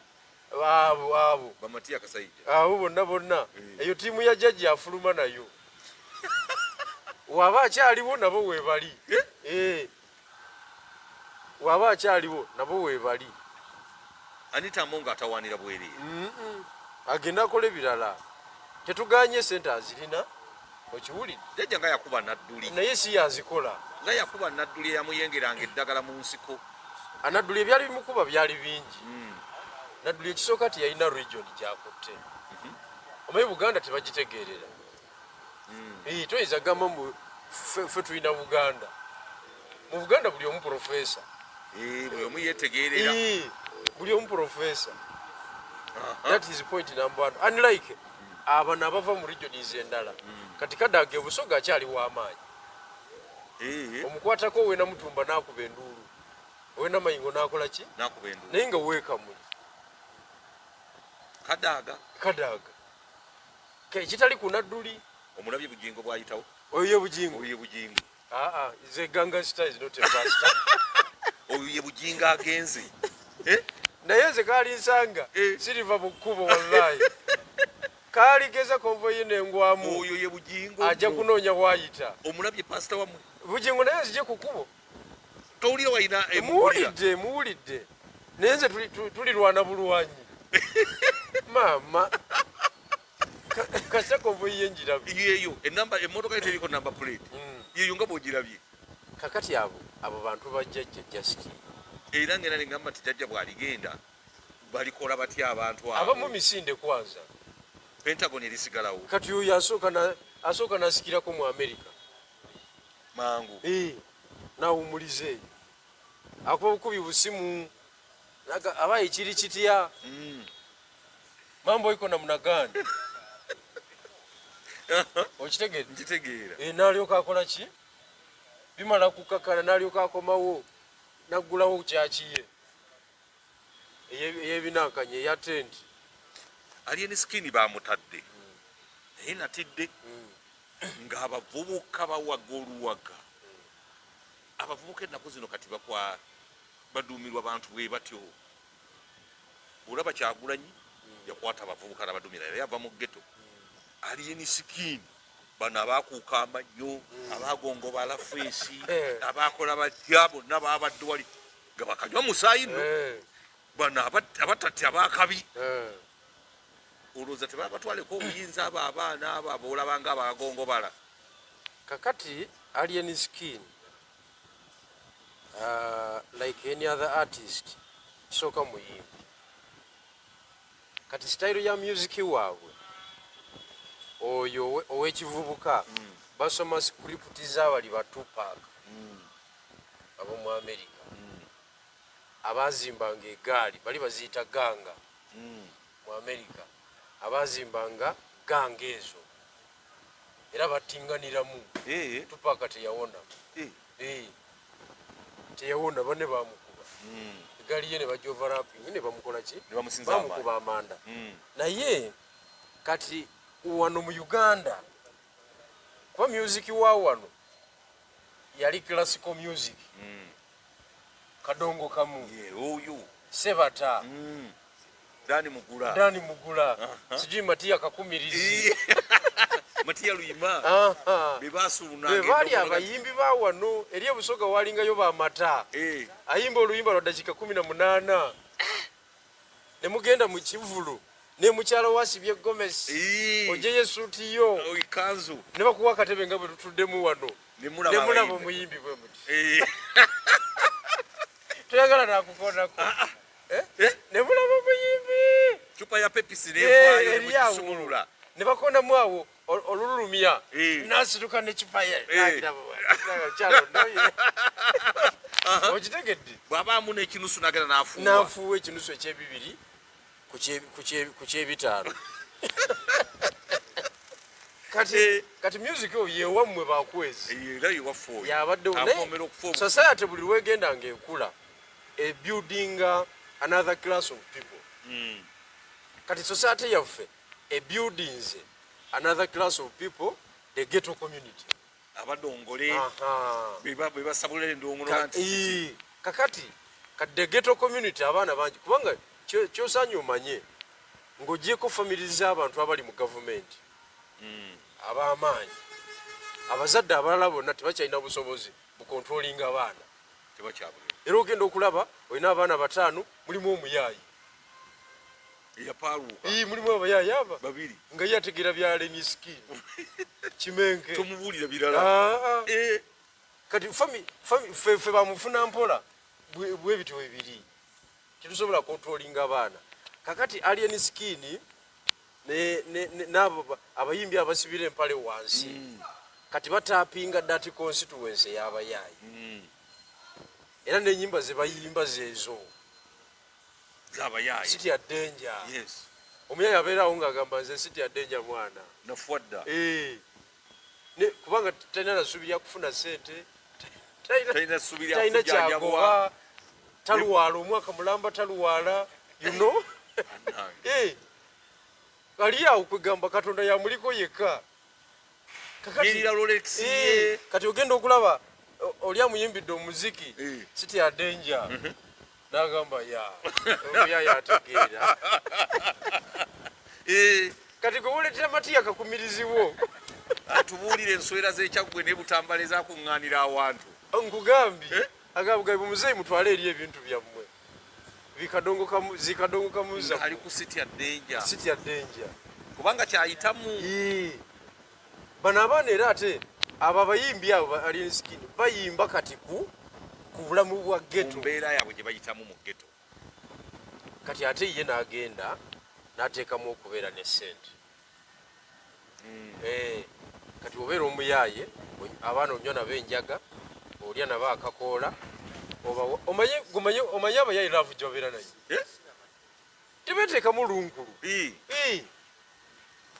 abo abo. Bamatiya Kasaija. Abo bonna bonna. Eyo ttiimu ya jjajja afuluma nayo, waba akyaliwo nabo weebali. Waba akyaliwo nabo weebali. Anita Amongo atawaanira bwereere. Agenda akola ebirala, tetuganye, sente azirina, okiwulidde? Jjajja nga yakuba Nadduli. Naye si yazikola. Nga yakuba Nadduli eyamuyengeranga eddagala mu nsiko. Anadduli ebyali bimukuba byali bingi. Nadduli ekisooka teyalina region gyakutte. Omanyi Buganda tebagitegeerera. Toyinza gamba mbu ffe tulina Buganda. Mu Buganda buli omu profesa. Buli omu yetegeerera. Buli omu profesa. That is point number one. Unlike abano abava mu regions endala. Kati Kadaga ebusoga akyali w'amaanyi. Omukwatako owena Mutumba n'akuba enduulu, owena Mayingo n'akola ki? Nakuba enduulu. Naye nga weekamuli. Kadaaga. Kadaaga ekitali ku Nadduli. Omulabye Bugingo bwayitawo? Oyo ye Bugingo? Oyo ye Bugingo. Aa, is a gangster, is not a pastor. Oyo ye Bugingo agenze. Eh? Naye nze kalinsanga, siriva mu kkubo, wallahi kaligeza convoy nengwamu. Oyo ye Bugingo. Ajja kunoonya waayita. Omulabye pasita wammwe? Bugingo naye nzije ku kkubo. Towulira walina? Muwulidde, muwulidde, naye nze tulirwana bulwanyi, maama. Kasita convoy ye njirabye. Yeyo enamba, emmotoka ye teriko number plate. Yeyo nga bwogirabye. Kakati abo bantu bajjajja just. Era ngenda nengamba nti jjajja bw'aligenda balikola batya abantu abamu? Abo Misinde kwanza. Pentagon erisigalawo. Kati oyo asooka nasikirako mu America. Mangu. Nawumuliza eyo, akuba bukubi busimu. Abaye kiri kitya? Mambo iko namna gani? Okitegedde? Nkitegeera. N'alyoka akola ki, bimala kukakana, n'alyoka akomawo naggulawo kyakiye ey'ebinankanye eya tenti. Alien Skin bamutadde, naye natidde ng'abavubuka bawaga oluwaga. Abavubuka ennaku zino kati bakwa baduumirwa bantu bwe batyo. Olaba Kyagulanyi yakwata abavubuka nabadumira, era yava mu ghetto. Alien Skin Bano abakuuka amannyo, abagongobala face, abakola batya, bonna babadde wali nga bakanywa musaayi nno. Bano abatati abakabi, olowooza tebabatwaleko obuyinza abo abaana abo aboolabanga abagongobala? Kakati Alien Skin, like any other artist, kisooka muyimbi. Kati style ya music waabwe oyo ow'ekivubuka, basoma script z'abali ba Tupac ab'omu America, abazimbanga egaali, bali baziyita gang mu America, abazimbanga gang ezo era batinganiramu. Tupac teyawona. Teyawona, banne bamukuba egaali ye ne bajovaraping ne bamukola ki? Ne bamusinza amaanyi. Bamukuba amanda. Naye kati wano mu Uganda, kuba music wa wano yali classical music, Kadongo Kamu, oyo Sebata, Dani Mugula. Dani Mugula, sijui Matiya Kakumirizi. Matiya Luyima. Be basuulunanga Be baali endongo. Abayimbi ba wano eri ebusoga walingayo bamata, ayimba oluyimba lwa dakika 18, ne mugenda mu kivulu ne mukyalo wasibye gomesi, ojeyo esuuti yo, Oh, ikanzu, ne bakuwa akatebe nga bwe tutuddemu wano, ne mulaba ne mulaba abayimbi. Omuyimbi bwe muti, toyagala nakukonako. Eh? Eh? Ne mulaba omuyimbi. Cupa ya Pepsi nevaayo Eri awo. nemugisumulula. Ne bakonamu awo olulumya, nasituka necupa ye. Kyalo naye okitegedde. Bw'abaamu n'ekinusu nagenda n'afuuwa. Nafuuwa ekinusu ekyebibiri ku kyebitaano. Kati kati music oyo yewammwe bakwezi. Era yewaffe oyo. Yabaddewo. Ampomera okufa obufu. Society buli lwegenda ngaekula ebuildinga another class of people. Kati society yaffe ebuildinze another class of people, the ghetto community. Abadongole. Be basabula endongono nti Kakati kati the ghetto community, abaana bangi, kubanga kyosaanye omanye ng'ogyeko family z'abantu abali mu gavumenti ab'amaanyi, abazadde abalala bonna tebakyalina busobozi bukontrolinga abaana. Tebakyabulira. Era ogenda okulaba olina abaana bataano, mulimu omuyaayi. Eyapaaluuka. Ii, mulimu abayaayi aba Babiri. Nga ye ategeera bya Alien Skin kimenke. Tomubuulira birala. Ah, ah. Kati ffe bamufuna mpola bwe bityo bibiri, tetusobola controllinga abaana. Kakati Alien Skin n'abo abayimbi abasibira empale wansi, kati batapinga that constituency y'abayaayi, era n'enyimba ze bayimba zeezo. Z'abayaayi. Sitya danger. Omuyaayi abeerawo ng'agamba, "Nze sitya danger, mwana." Nafuwa dda. Eh. Kubanga talina nasuubi lya kufuna sente, Talina ssuubi lya talina kujjanjabwa. kyagoba, taluwaala omwaka mulamba, taluwaala. Bannange. Eh. Ali awo kwegamba Katonda yamuliko yekka. Yerira Rolex Eh, ye. Kati ogenda okulaba oli amuyimbidde omuziki, "Sitya danger," n'agamba, "Ya ya yategeera." Kati gwe woletera Matiya Kakumiriziwo, Atubuulire ensowera z'Ekyaggwe ne Butambala ezakuŋŋaanira awantu. Nkugambye. Eh? Agamba, "Muzeeyi, mutwale eri ebintu byammwe bikadongo kamu, zikadongo kamuza." Ali ku sitya danger. Sitya danger. Kubanga kyayitamu. Ii. Bano abaana era ate abo abayimbi abo ba Alien Skin bayimba kati ku bulamu bwa Mu ghetto. mbeera yaabwe gye bayitamu mu ghetto. Kati ate ye n'agenda n'ateekamu okubeera ne ssente. Eh, kati obeera omuyaaye, abaana onywa nabo enjaga, olya nabo akakoola, omanye abayaaye love gyobeera nayo, Eh? tebeteekamu lunkulu. Eh,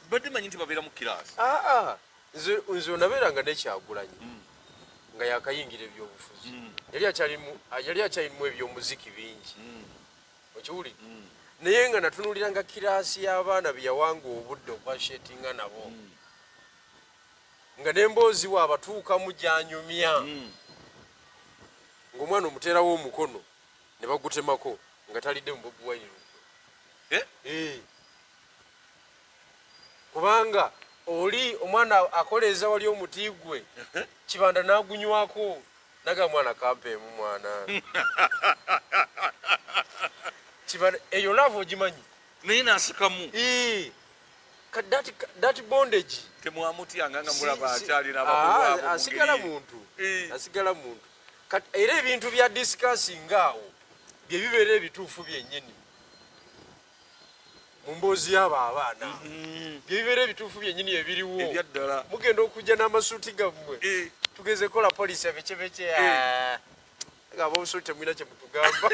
Badde manyi nti babeera mu kiraasi. Aa, nze onabeeranga nekyagulanyi nga yakayingira ebyobufuzi, yali akyalimu ebyomuziki bingi, okiwulidde? Naye nga natunuliranga kiraasi y'abaana be yawanga obudde okwashetinga nabo, nga n'emboozi waabatuukamu gyanyumya, ng'omwana omuteerawo omukono ne bagutemako nga talidde mu Bobi Wine lukwe. Eh? Eh. Kubanga Oli omwana akoleeza wali omuti gwe Kibanda n'agunywako, naga mwana kampeemu mwana Kibanda. Eyo love ogimanyi? Naye nasikamu. That bondage. Temwamutyanga nga mulaba akyalina abakulu abo? Asigala muntu, asigala muntu. Kati era ebintu bya discussing awo bye bibeera ebituufu byennyini mu mboozi y'abo abaana, bye bibeera ebituufu byennyini ebiriwo. Ebyaddala. Mugenda okujja n'amasuuti gammwe, tugeze kola policy ebekebeke, nga abobusuuti temulina kye mutugamba.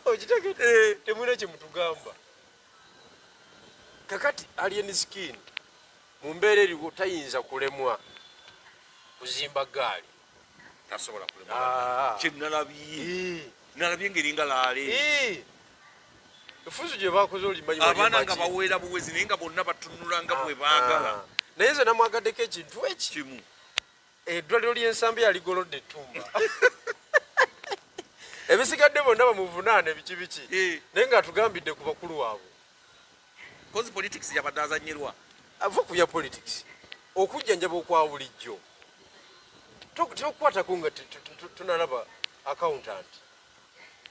Okitegedde? Temulina kye mutugamba. Kakati Alien Skin mu mbeera eriwo tayinza kulemwa kuzimba gaali. Tasobola kulema. Kyenalabye, nalabye ngeri nga laale. Efuzu gye bakoze olimanyi? Abaana nga baweera buwezi, naye nga bonna batunula nga bwe baagala. Naye nze namwagaddeko ekintu eki kimu. Eddwaliro ly'ensambi yaligolodde ettumba, ebisigadde bonna bamuvunaane biki biki, naye ng'atugambidde ku bakulu waabwe. 'Cause politics yabadde azanyirwa. Ava ku bya politics, okujjanjaba okwa bulijjo tokukwatako nga tunalaba accountant.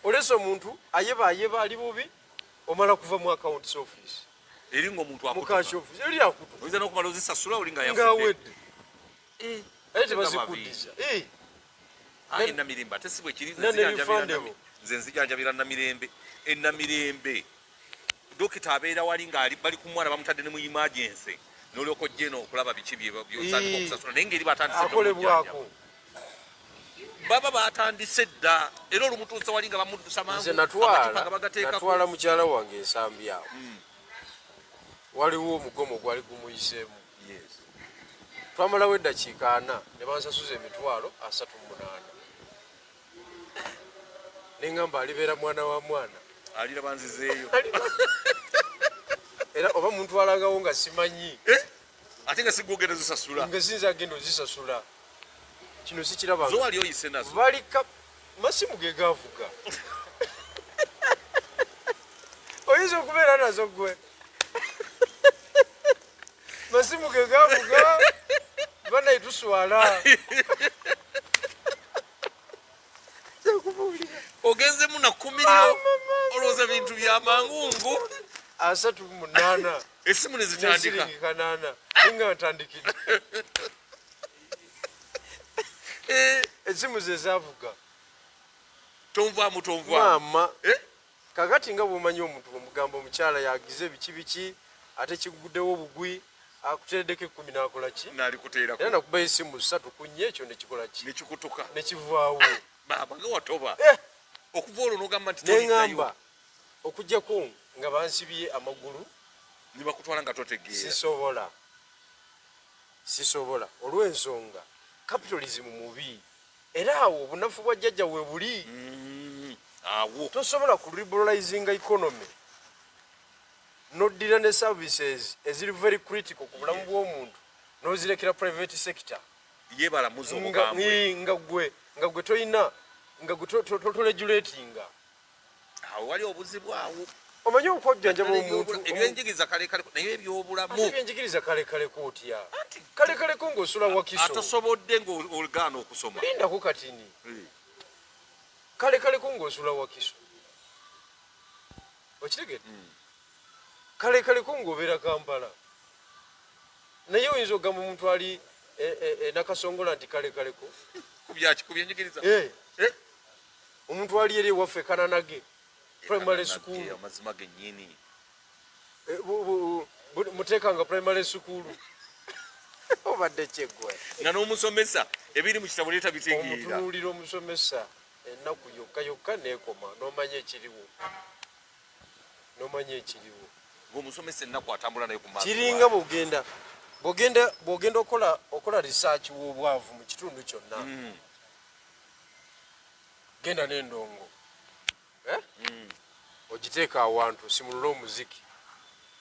Olese omuntu ayeba ayeba ali bubi, omala kuva mu accounts office. Eri ngaomuntu mu cash office eri akutuka. Oyinza n'okumala ozisasula oli nga yafudde. Ng'awedde aye tebazikuddiza. Aye Namirembe ate si bwe kiri. Na ne-refundable. Nze nzijanjabira Namirembe. Enamirembe dokita abeera wali ngaali bali ku mwana, bamutadde ne mu emergency, nolyoka ojja eno okulaba biki byotandika okusasula, naye ngeri batandise dda. Akolebwako. Baba batandise dda, era olumutuusa wali nga bamuddusa mangu. Nze Amacupa natwala nga bagateekako. Natwala mukyala wange ensambi awo, waliwo omugomo gwali gumuyiseemu. Twamalawo eddakiika 40 ne bansasuza 380,000, neŋŋamba alibeera mwana wa mwana. Aliraba nzizeeyo. Era oba muntwalangawo nga simanyi. Eh? Ate nga sigwogenda zisasula. Nga sinza agenda ozisasula, kino sikiraba. Zo wali oyise nazo? Balika masimu ge gavuga, oyinza okubeera nazo gwe masimu ge gavuga, banaye tuswala. Ogenzemu na kumiryo, olowooza bintu bya mangungu. 38. Esimu ne zitandika. Nesiringi 800 ninga ntandikidde. Esimu ze zavuga. Tonvaamu, tonvaamu. Maama. Eh? Kakati nga bwomanyi omuntu omugamba omukyala yagize biki biki, ate kiguddewo obugwi, akutereddeko 10 nakola ki? Nalikuteerako. Era nakubayo esimu ssatu ku nnya, ekyo nekikola ki? Nekikutuka. Nekivaawo. Baaba nga watoba. Eh! Okuva olwo n'ogamba nti toliddayo. Neŋŋamba okugjako nga bansibye amagulu. Ne bakutwala nga totegeera. Sisobola, sisobola, olw'ensonga capitalism mubi, era awo obunafu bwa jjajja we buli. Awo. Tosobola ku liberalizinga economy noddira ne services eziri very critical ku bulamu bw'omuntu n'ozirekera private sector. Ye balamuza obukambwe. Nga gwe toyina, nga gwe toregulatinga. Awo wali obuzibu awo. Omanyi okwajjanjaba omuntu Ebyenjigiriza kalekale, naye ebyobulamu. Ate ebyenjigiriza kalekaleko otya? Kalekaleko ng'osula Wakiso. Atasobodde ng'ogaana okusoma. Lindako katini. Kalekaleko ng'osula Wakiso, okitegedde? Kalekaleko ng'obeera Kampala, naye oyinza okugamba omuntu ali Nakasongola nti kalekaleko? Kubyaki? Kubyenjigiriza? Eh. Eh? Omuntu ali eri ewaffe Kananage primary school. Amazima gennyini. Muteekanga primary school obadde kyeggwe. Nga n'omusomesa ebiri mu kitabo leeta bitegeera. Omutunuulira omusomesa ennaku yokka yokka neekoma, n'omanya ekiriwo, n'omanya ekiriwo. Ng'omusomesa ennaku atambula naye ku maaso. Kiringa bwogenda okola research w'obwavu mu kitundu kyonna, genda n'endongo, eh? Ogiteeka awantu, simulule omuziki,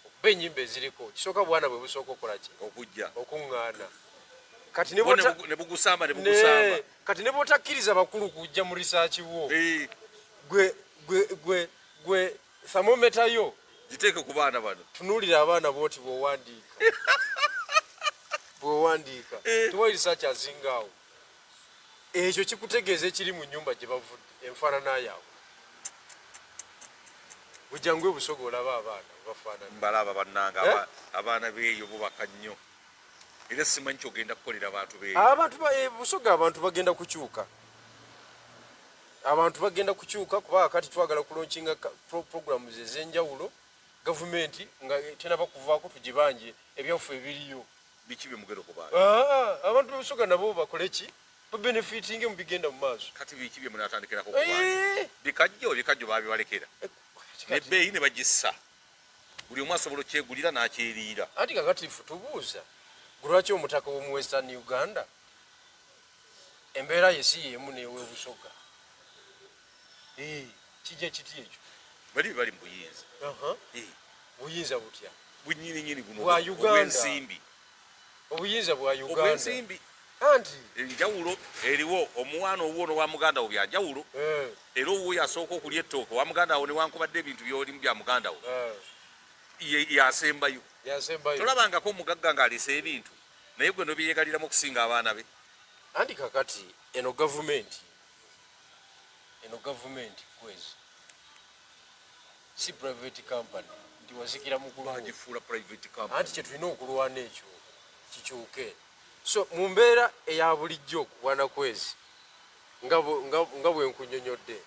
okuba enyimba eziriko kisooka, bwana bwe busooka okukola ki? Okujja. Okuŋŋaana. Kati ne Bo ne bugusamba, ne bugusamba. Kati ne bwotakkiriza bakulu kujja mu research wo, gwe thermometer yo. Giteeke ku baana bano. Tunuulira abaana bwoti bw'owandiika. Bw'owandiika. Tewali research azingaawo. Ekyo kikutegeeza ekiri mu nnyumba gye bavudde, enfaanana yaabwe. Bujjangu e Busoga olaba abaana bafaanana. Mbalaba bannange Eh? abaana beeyo bubaka nnyo. Era simanyi ky'ogenda kukolera abantu beeyo. Abantu ba e Busoga abantu bagenda kukyuka. Abantu bagenda kukyuka kuba kati twagala kulaunchinga programs ez'enjawulo gavumenti nga tenaba kuvaako tugibanje ebyaffe ebiriyo. Biki bye mugenda okubanja? Abantu b'e Busoga nabo bakole ki? Babenefitinge mu bigenda mu maaso. Kati biki bye munaatandikirako okubanja? Bikajjo, ebikajjo baabibalekera. N'ebbeeyi ne bagissa. Buli omu asobola okyegulira n'akyeriira. Anti kakati ffe tubuuza lwaki omutaka w'omu Western Uganda embeera ye si y'emu n'ew'e Busoga? Kijja kiti ekyo? Bali bali mu buyinza. Buyinza butya? Bunnyininyini buno Bwa Uganda. obw'ensimbi. Obuyinza bwa Uganda. Obw'ensimbi. Anti enjawulo eriwo omwana owuwo n'owa muganda wo bya njawulo. Era owuwo yasooka okulya ettooke owa muganda wo newankubadde ebintu by'olimu bya muganda wo. Yasembayo. Yasembayo. Tolabangako omugagga ng'aleese ebintu naye gwe n'obyeyegaliramu okusinga abaana be. Anti kakati eno gavumenti kwezi si private company nti wasikira mukulu wo. Bagifuula private company. Anti kye tulina okulwana ekyo kikyuke. So mu mbeera eya bulijjo bwana kwezi nga bwe nkunnyonnyodde,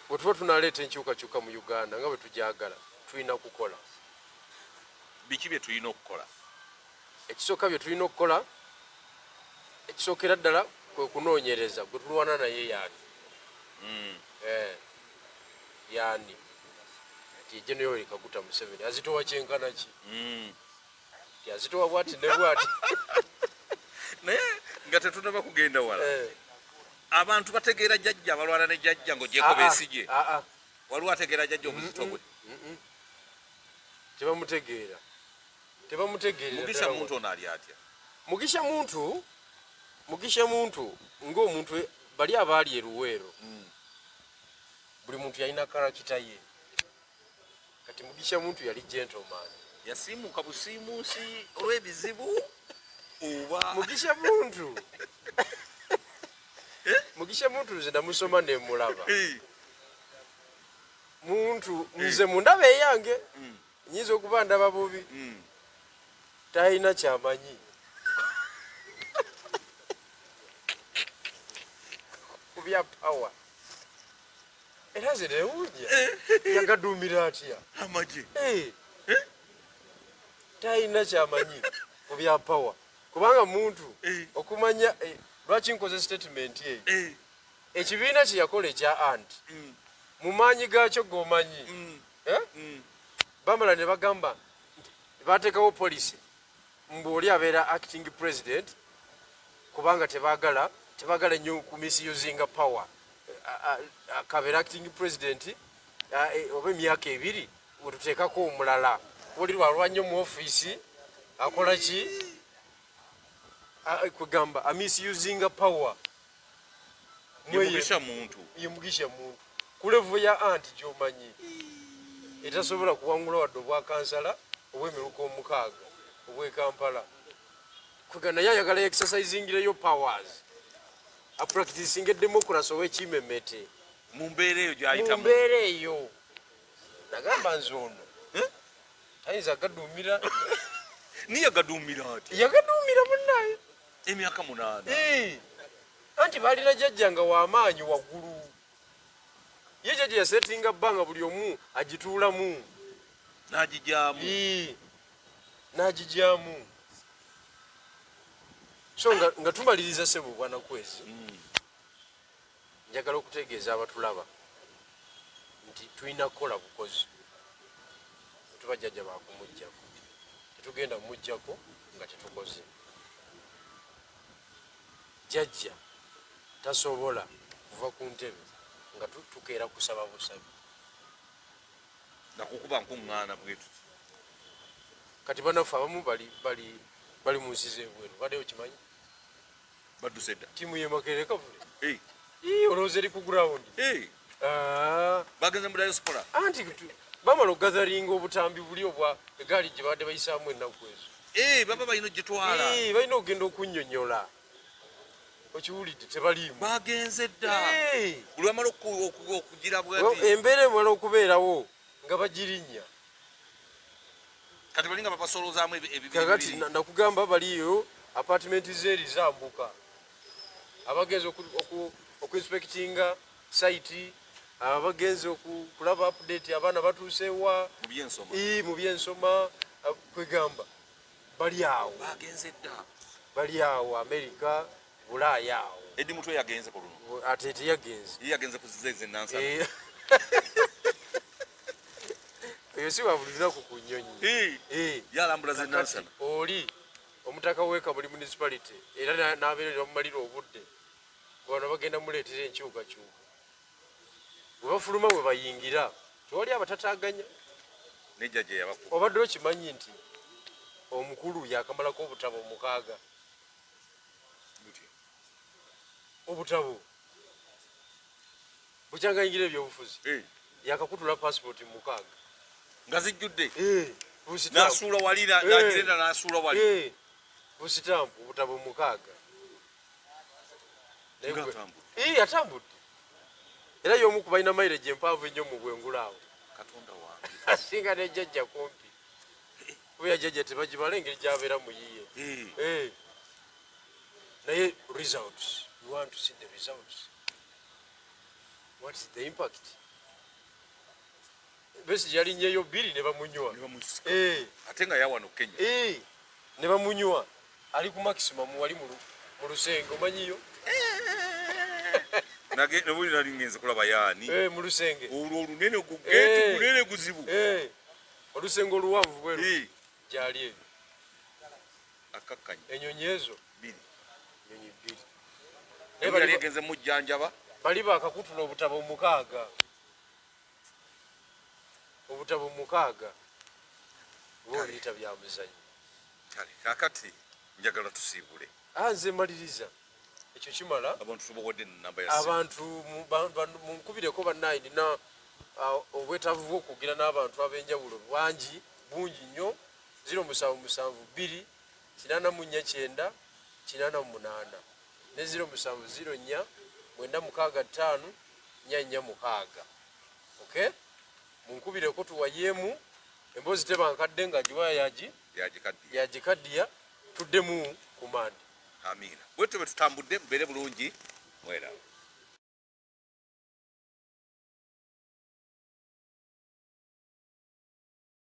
bwe tuba tunaleeta enkyukakyuka mu Uganda nga bwe tugyagala tulina kukola. Biki bye tulina okukola? Ekisooka bye tulina okukola, ekisookera ddala kwe kunoonyereza gwe tulwana naye yaani. Yaani. Nti General Yoweri Kaguta Museveni azitowa kyenkana ki? Nti azitowa bw'ati ne bw'ati. Naye nga tetunnaba kugenda wala. Abantu bategeera jjajja abalwana ne jjajja ng'ogyeko Besigye. Waliwo ategeera jjajja obuzito bwe. Tebamutegeera. Tebamutegeerera Mugisha ddala Muntu ono ali atya? Mugisha Muntu, Mugisha Muntu ng'omuntu bali abaali e Luweero. Buli muntu yalina karakita ye. Kati Mugisha Muntu yali gentleman. Yasiimuuka busiimuusi olw'ebizibu oba Mugisha Muntu. Mugisha Muntu nze namusoma ne mulaba. Muntu nze mu ndaba eyange nyinza okuba ndaba bubi. Talina kyamanyi. Ku bya power. Era nze newuunya. Yagaduumira atya? Amagye. Talina kyamanyi ku bya power. Kubanga muntu okumanya lwaki nkoze statement eyo. Ekibiina kye yakola ekya ANT. Mu maanyi gaakyo g'omanyi. Bamala ne bagamba nti baateekawo policy mbu oli abeera acting president kubanga tebaagala nnyo ku misusinga power. Kabeera acting president oba emyaka ebiri we tuteekako omulala. Oli lwalwa nnyo mu ofiisi akola ki? Kwegamba amisusinga power. Ye Mugisha Muntu. Ye Mugisha Muntu. Ku level ya ANT gy'omanyi etasobola kuwangula wadde obwa kansala obw'emiruka omukaaga obw'e Kampala. Kwega naye ayagala exercisingireyo powers. Apracticinge democracy ow'ekimemete. Mu mbeera eyo gy'ayitamu. Mu mbeera eyo. Nagamba nze ono. Tayinza agaduumira. Niye yagaduumira atya? Yagaduumira munnaye. Emyaka 8. Anti balina jjajja nga w'amaanyi waggulu. Ye jjajja yasetinga bbanga buli omu agituulamu. N'agigyamu. N'agigyamu. So nga tumaliriza ssebo bwana Kwezi. Njagala okutegeeza abatulaba nti tulina kukola bukozi. Tuba jjajja baakumuggyako. Tetugenda kumuggyako nga tetukoze. Jjajja tasobola kuva ku ntebe nga tukeera kusaba busabi. Nakukuba nkuŋŋaana bwe tuti. Kati bannaffe abamu bali mu nsi z'ebweru, baddeyo kimanyi? Badduse dda. Ttiimu y'e Makerere kavule. Ii, olowooza eri ku ground. Bagenze mu diaspora. Anti Bamala okugatheringa obutambi buli obwa egaali gye babadde bayisaamu ennaku ezo. Eh, baba balina ogitwala. Eh, balina okugenda okunnyonnyola. Okiwulidde, tebaliimu. Bagenze dda. Eh. Buli bamala okugira bwati. Embeera emala okubeerawo nga bagirinnya. Kati balinga babasolozaamu ebibiri. Kakati nakugamba baliyo apartment zeeri zambuka. Abagenze okuinspectinga site, abagenze okulaba update abaana batuuse wa mu byensoma. Mu byensoma, kwegamba bali awo. Bagenze dda. Bali awo America, Bulaaya awo. Eddie Mutwe yagenze ku luno. Ate teyagenze. Ye yagenze ku zeze Nansana. Eyo si wa buli lunaku ku nnyonyi. Yalambula ze Nansana. Oli omutaka w'e Kamuli municipality era n'abeera bamumalira obudde. Bano bagenda muleetera enkyukakyuka. Bwe bafuluma bwe bayingira, tewali abatataaganya. Ne jjajja yabakuba. Obadde okimanyi nti omukulu yakamalako obutabo 6. Obutabo bukyangayingira ebyobufuzi. Yakakutula passport 6. Nga zijjudde. N'asuula wali, n'agirenda n'asuula wali. Busitampu obutabo 6. Nga atambudde. Era y'omu ku balina mileage empanvu ennyo mu bwengula awo. Katonda wange. Asinga ne jjajja kumpi. Kuba ya jjajja tebagibala engeri gy'abeera mu yiye. Naye results, we want to see the results. What is the impact? Besigye yalinnyeyo 2 ne bamunywa. Ne bamusika. Ate nga yawano Kenya. Ne bamunywa. Ali ku maximum wali mu lusenge omanyiyo? Nage ne buli nali ngenze kulaba yaani. Mu lusenge. Olwo olunene ku gate kunene kuzibu. Olusenge oluwanvu bweru. Gyali eyo. Akakkanya. Ennyonyi ezo? 2. Ennyonyi 2. Naye bali bagenze mujjanjaba. Bali bakakutula obutabo 6. Obutabo 6. Bw'oliyita bya muzannyo. Kale, kaakati njagala tusiibule. Nze maliriza. Ekyo kimala. Abantu tubawadde ennamba ya ssimu. Abantu munkubireko bannaye, nina obwetaavu bw'okwogera n'abantu ab'enjawulo bangi, bungi nnyo. 0 7 7 2 8 4 9 8 8 ne 0 7 0 4 9 6 5 4 4 6. Okay? Munkubireko tuwayeemu emboozi teba nkadde nga giwaya Yagikaddiya. Yagikaddiya, tuddemu ku mande. Amiina. Bwe tutyo bwe tutambudde, mubeere bulungi, mweraba.